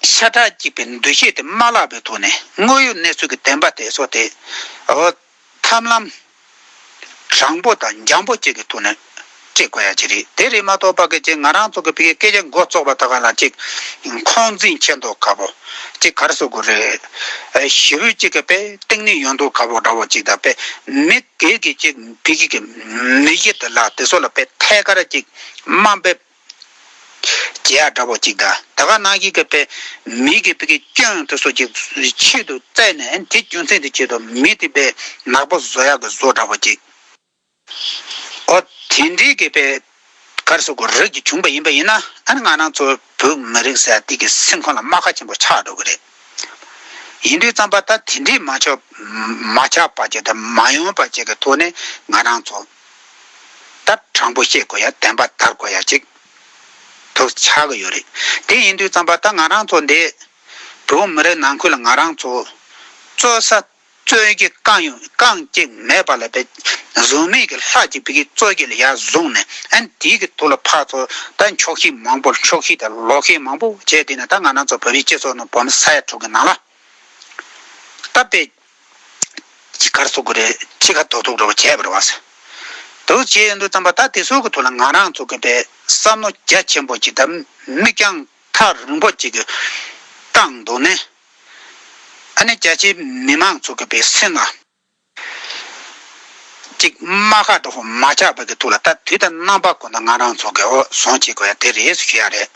ཤ་ཁྲག་གཅིག་པའི་འདུ་ཤེས་དེ་མ་བརླག་པའི་ཐོག་ནས་དངོས་ཡོད་གནས་ཚུལ་གྱི་བདེན་པ་དེ་ཚོ་དེ། འོ། ཐབས་ལམ་དྲང་པོ་དང་འཇམ་པོ་གཅིག་གི་ཐོག་ནས་འབྲི་དགོས་ཡ་ཅིག་རེད། དེ་རེད་མ་གཏོགས་པ་གི་ཅིག་ང་རང་ཚོ་གི་བོད་སྐད་ཆ་འགོ་བཙུགས་པ་ད་ག་ལ་ཅིག་འཁོན་འཛིན་ཆེ་མདོག་ཁ་པོ་ཅིག་ག་རེ་ཟེར་དགོས་རེད། ཨ་ཞི་བའི་ཅིག་གི་དཔེ་གཏིང་ནས་ཡོང་མདོག་ཁ་པོ་འདྲ་བོ་ཅིག་དང་དཔེ་མི་སྒེར་གྱི་ཅིག་བོད་ཀྱི་མི་གཞི་དེ་ལ་དེ་ཚོ་ལ་དཔེ་ཐད་ཀར་ཅིག་དམའ་འབེབས་བྱེད་ཡ་འདྲ་བོ་ཅིག་དང་། ད་ག་ནང་བཞིན་གྱི་དཔེ་མི་གི་བོད་ཀྱི་སྐྱོན་དེ་ཚོ་ཅིག་ཆེད་དུ་བཙལ་ནས་དེ་རྒྱུ་མཚན་དེ་ཆེད་དུ་མི་དེ་དཔེ་ནག་པོ་བཟོ་ཡ་གི་བཟོ་འདྲ་བོ་ཅིག་འོ། དེ་འདྲའི་གི་དཔེ་ག་རེ་ཟེར་དགོས་རིགས་ཀྱི་བྱུང་པ་ཡིན་པ་ཡིན་ན། ཨ་ནི་ང་རང་ཚོ་བོད་མི་རིགས་ཟེར་ཡ་དེ་གི་སེམས་ཁོང་ལ་རྨ་ཁ་ཆེན་པོ་ཆགས་འགྲོ་གི་རེད། ཡིན་དུས་ཙམ་པ་ད་དེ་འདྲའི་མ་ཆགས་མ་ཆགས་པ་ཅིག་དང་མ་ཡོང་པ་ཅིག་གི་ཐོག་ནས་ང་རང་ཚོ་ད་དྲང་པོ་བཤད་དགོས་ཡ་བདེན་པ་དར་དགོས་ཡ་ཅིག་ཐུགས་ཆགས་གི་ཡོད་རེད། དེ་ཡིན་དུས་ཙམ་པ་ད་ང་རང་ཚོ་འདི་བོད་མི་རིགས་ནང་ཁུལ་ལ་ང་རང་ཚོ་རྩོད་ས་རྩོད་ཀྱི་རྐང་ཡོད་རྐང་གཅིག་མེད་པ་ལ་བས་བཟོ་མེད་ཀྱི་ལྷ་གཅིག་བོད་ཀྱི་རྩོད་ཀྱི་ལ་ཡར་བཟུང་ནས། ཨ་ནི་དེའི་གི་ཐོག་ལ་ཕར་ཚུར་ད་འཁྱོག་བཤད་མང་པོ་འཁྱོག་བཤད་དང་ལོག་བཤད་མང་པོ་བྱས། དེ་ནས་ད་ང་རང་ཚོ་བོད་པའི་སྤྱི་ཚོགས་ནང་བོད་མི་ས་ཡ་དྲུག་གི་ནང་ལ་ད་དཔེ་ག་རེ་ཟེར་དགོས་རེད། ཕྱི་ཁ་ཐོག་ཐོག་འགྲོ་བ་བྱས་པ་རེད་བ། དེ་བྱས་ཡོང་དུས་ཙམ་པ་ད་དེ་ཚོ་གི་ཐོག་ལ་ང་རང་ཚོ་གི་དཔེ་བསམ་བློ་རྒྱ་ཆེན་པོ་ཅིག་དང་མིག་རྒྱང་ཐག་རིང་པོ་ཅིག་གི་བཏང་འདུག་ནས། ཨ་ནི་རྒྱ་ཆེའི་མི་མང་ཚོ་གི་དཔེ་སེམས་ལ་ཅིག་རྨ་ཁ་འདྲ་བོ་མ་ཆགས་པ་གི་ཐོག་ལ་ད་དུས་དང་རྣམ་པ་ཀུན་ཏུ་ང་རང་ཚོ་གི་འོ་བཟང་བྱེད་དགོས་ཡ་དེ་རེད་ཟེར་ཞུ་ཡ་རེད།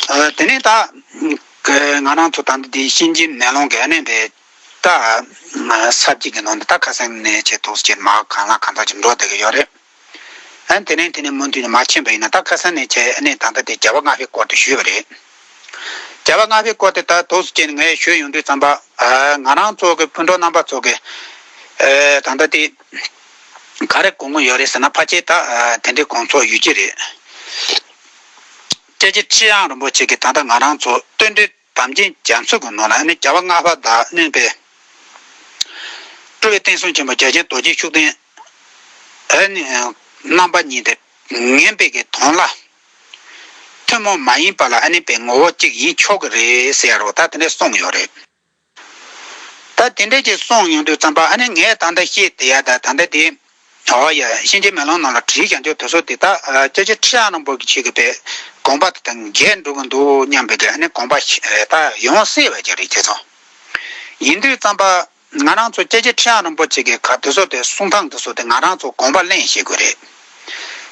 ཨ་དེ་ནས་ད་གི་ང་རང་ཚོ་ད་ལྟ་འདི་གཤིན་རྗེ་མེ་ལོང་གི་ཨ་ནི་དཔེ་ད་ས་བཅད་ཀྱི་ནང་དུ་ད་ཁ་སང་ནས་བྱས་ཐོག་བྱས་མ་གང་ལ་གང་འདྲ་ཅིག་འགྲོ་བསྡད་ཀྱི་ཡོད་རེད། ཨ་ནི་དེ་ནས་དེ་ནས་མུ་མཐུད་ནས་མ་ཕྱིན་པ་ཡིན་ན། ད་ཁ་སང་ནས་བྱས་ཨ་ནི་ད་ལྟ་དེ་རྒྱལ་བ་ལྔ་པའི་སྐོར་དེ་ཞུས་པ་རེད། རྒྱལ་བ་ལྔ་པའི་སྐོར་དེ་ད་ཐོག་བཅད་ནས་ངས་ཞུས་ཡོང་དུས་ཙམ་པ། ཨ་ང་རང་ཚོ་གི་སྤུན་གྲོགས་རྣམ་པ་ཚོ་གི་ཨ་ད་ལྟ་དེ་ག་རེ་དགོངས་ཀྱི་ཡོད་རེད་ཟེར་ན། ཕལ་ཆེར་ད་ཨ་དེ་འདྲའི་དགོངས་ཚོད་ཡོད་ཀྱི་རེད། སྐྱབས་རྗེ་ཁྲི་བྱང་རིན་པོ་ཆེ་གིས་ད་ལྟ་ང་རང་ཚོ་བསྟུན་གྲོས་དམ་ཅན་རྒྱ་མཚོ་གི་ནང་ལ་ཨ་ནི་རྒྱལ་བ་ལྔ་པ་དང་ཨ་ནི་དཔེ་སྤྲུལ་པའི་བསྟན་སྲུང་ཆེན་པོ་རྒྱལ་ཆེན་རྡོ་རྗེ་ཤུགས་ལྡན་ཨ་ནི་རྣམ་པ་གཉིས་དེ་ངན་པའི་གི་དོན་ལ་ཐུན་མོང་མ་ཡིན་པ་ལ་ཨ་ནི་དཔེ་ངོ་བོ་གཅིག་ཡིན་ཆོག་གི་རེད་ཟེར་ཡ་རོ། ད་དེ་འདྲས་གསུངས་ཡོད་རེད། ད་དེ་འདྲས་ཀྱི་གསུངས་ཡོང་དུས་ཙམ་པ་ཨ་ནི་ངས་ད་ལྟ་བཤད་བསྡད་ཡ་ད་ད་ལྟ་དེ། ཨོ་ཡ། གཤིན་རྗེ་མེ་ལོང་ནང་ལ་བྲིས་ཀྱང་ཆོག་དེ་ཚོ་དེ་ད་སྐྱབས་རྗེ་ཁྲི་བྱང་རིན་པོ་ཆེ་གི་དཔེ་དགོངས་པ་དེ་དང་འགལ་འགྲོ་གི་འདུག་སྙམ་པའི་གི་ཨ་ནི་དགོངས་པ་ཞིག་ད་ཡོང་སྲིད་པ་ཅིག་རེད་དེ་ཚོ། ཡིན་དུས་ཙམ་པ་ང་རང་ཚོ་སྐྱབས་རྗེ་ཁྲི་བྱང་རིན་པོ་ཆེ་གི་ག་དེ་ཚོ་དེ་གསུང་སྟངས་དེ་ཚོ་དེ་ང་རང་ཚོ་དགོངས་པ་ལེན་ཤེས་དགོས་རེད།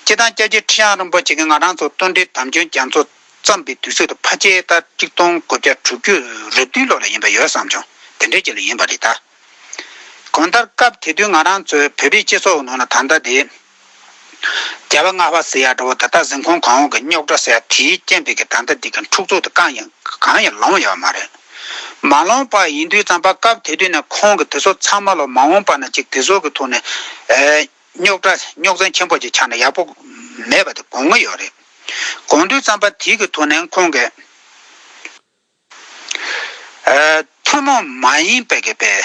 སྤྱིར་བཏང་སྐྱབས་རྗེ་ཁྲི་བྱང་རིན་པོ་ཆེ་གིས་ང་རང་ཚོ་བསྟུན་གྲོས་དམ་ཅན་རྒྱ་མཚོ་བརྩམས་པའི་དུས་ཚོད་དེ་ཕལ་ཆེར་ད་ཆིག་སྟོང་དགུ་བརྒྱ་དྲུག་ཅུ་རེ་བདུན་ལོ་ལ་ཡིན་པ་ཡོད་བསམ་བྱུང་། དེ་འདྲའི་ཅིག་ལ་ཡིན་པ་རེད་ད། གང་ལྟར་སྐབས་དེ་དུས་ང་རང་ཚོའི་བོད་པའི་སྤྱི་ཚོགས་ནང་ལ་ད་ལྟ་དེ་རྒྱལ་བ་ལྔ་པ་ཟེར་ཡ་འདྲ་བོ་ད་ལྟ་གཟིམ་ཁང་གོང་འོག་གི་རྙོག་དྲ་ཟེར་ཡ་དེའི་རྐྱེན་པས་ཀྱི་ད་ལྟ་འདི་གི་འཁྲུག་རྩོད་དེ་གང་ཡང་གང་ཡང་ལངས་ཡོད་མ་རེད། མ་ལངས་པ་ཡིན་དུས་ཙམ་པ་སྐབས་དེ་དུས་ནས་ཁོང་གི་དེ་ཚོ་ཚང་མ་ལ་མ་འོངས་པ་ན་ཅིག་དེ་ཚོ་གི་ཐོག་ནས་ཨེ་རྙོག་དྲ་རྙོག་འཛིང་ཆེན་པོ་ཅིག་ཆགས་ན་ཡག་པོ་མེད་པ་དེ་དགོངས་ཀྱི་ཡོད་རེད། དགོངས་དུས་ཙམ་པ་དེའི་གི་ཐོག་ནས་ཁོང་གིས། ཨ་ཐུན་མོང་མ་ཡིན་པའི་གི་པའི་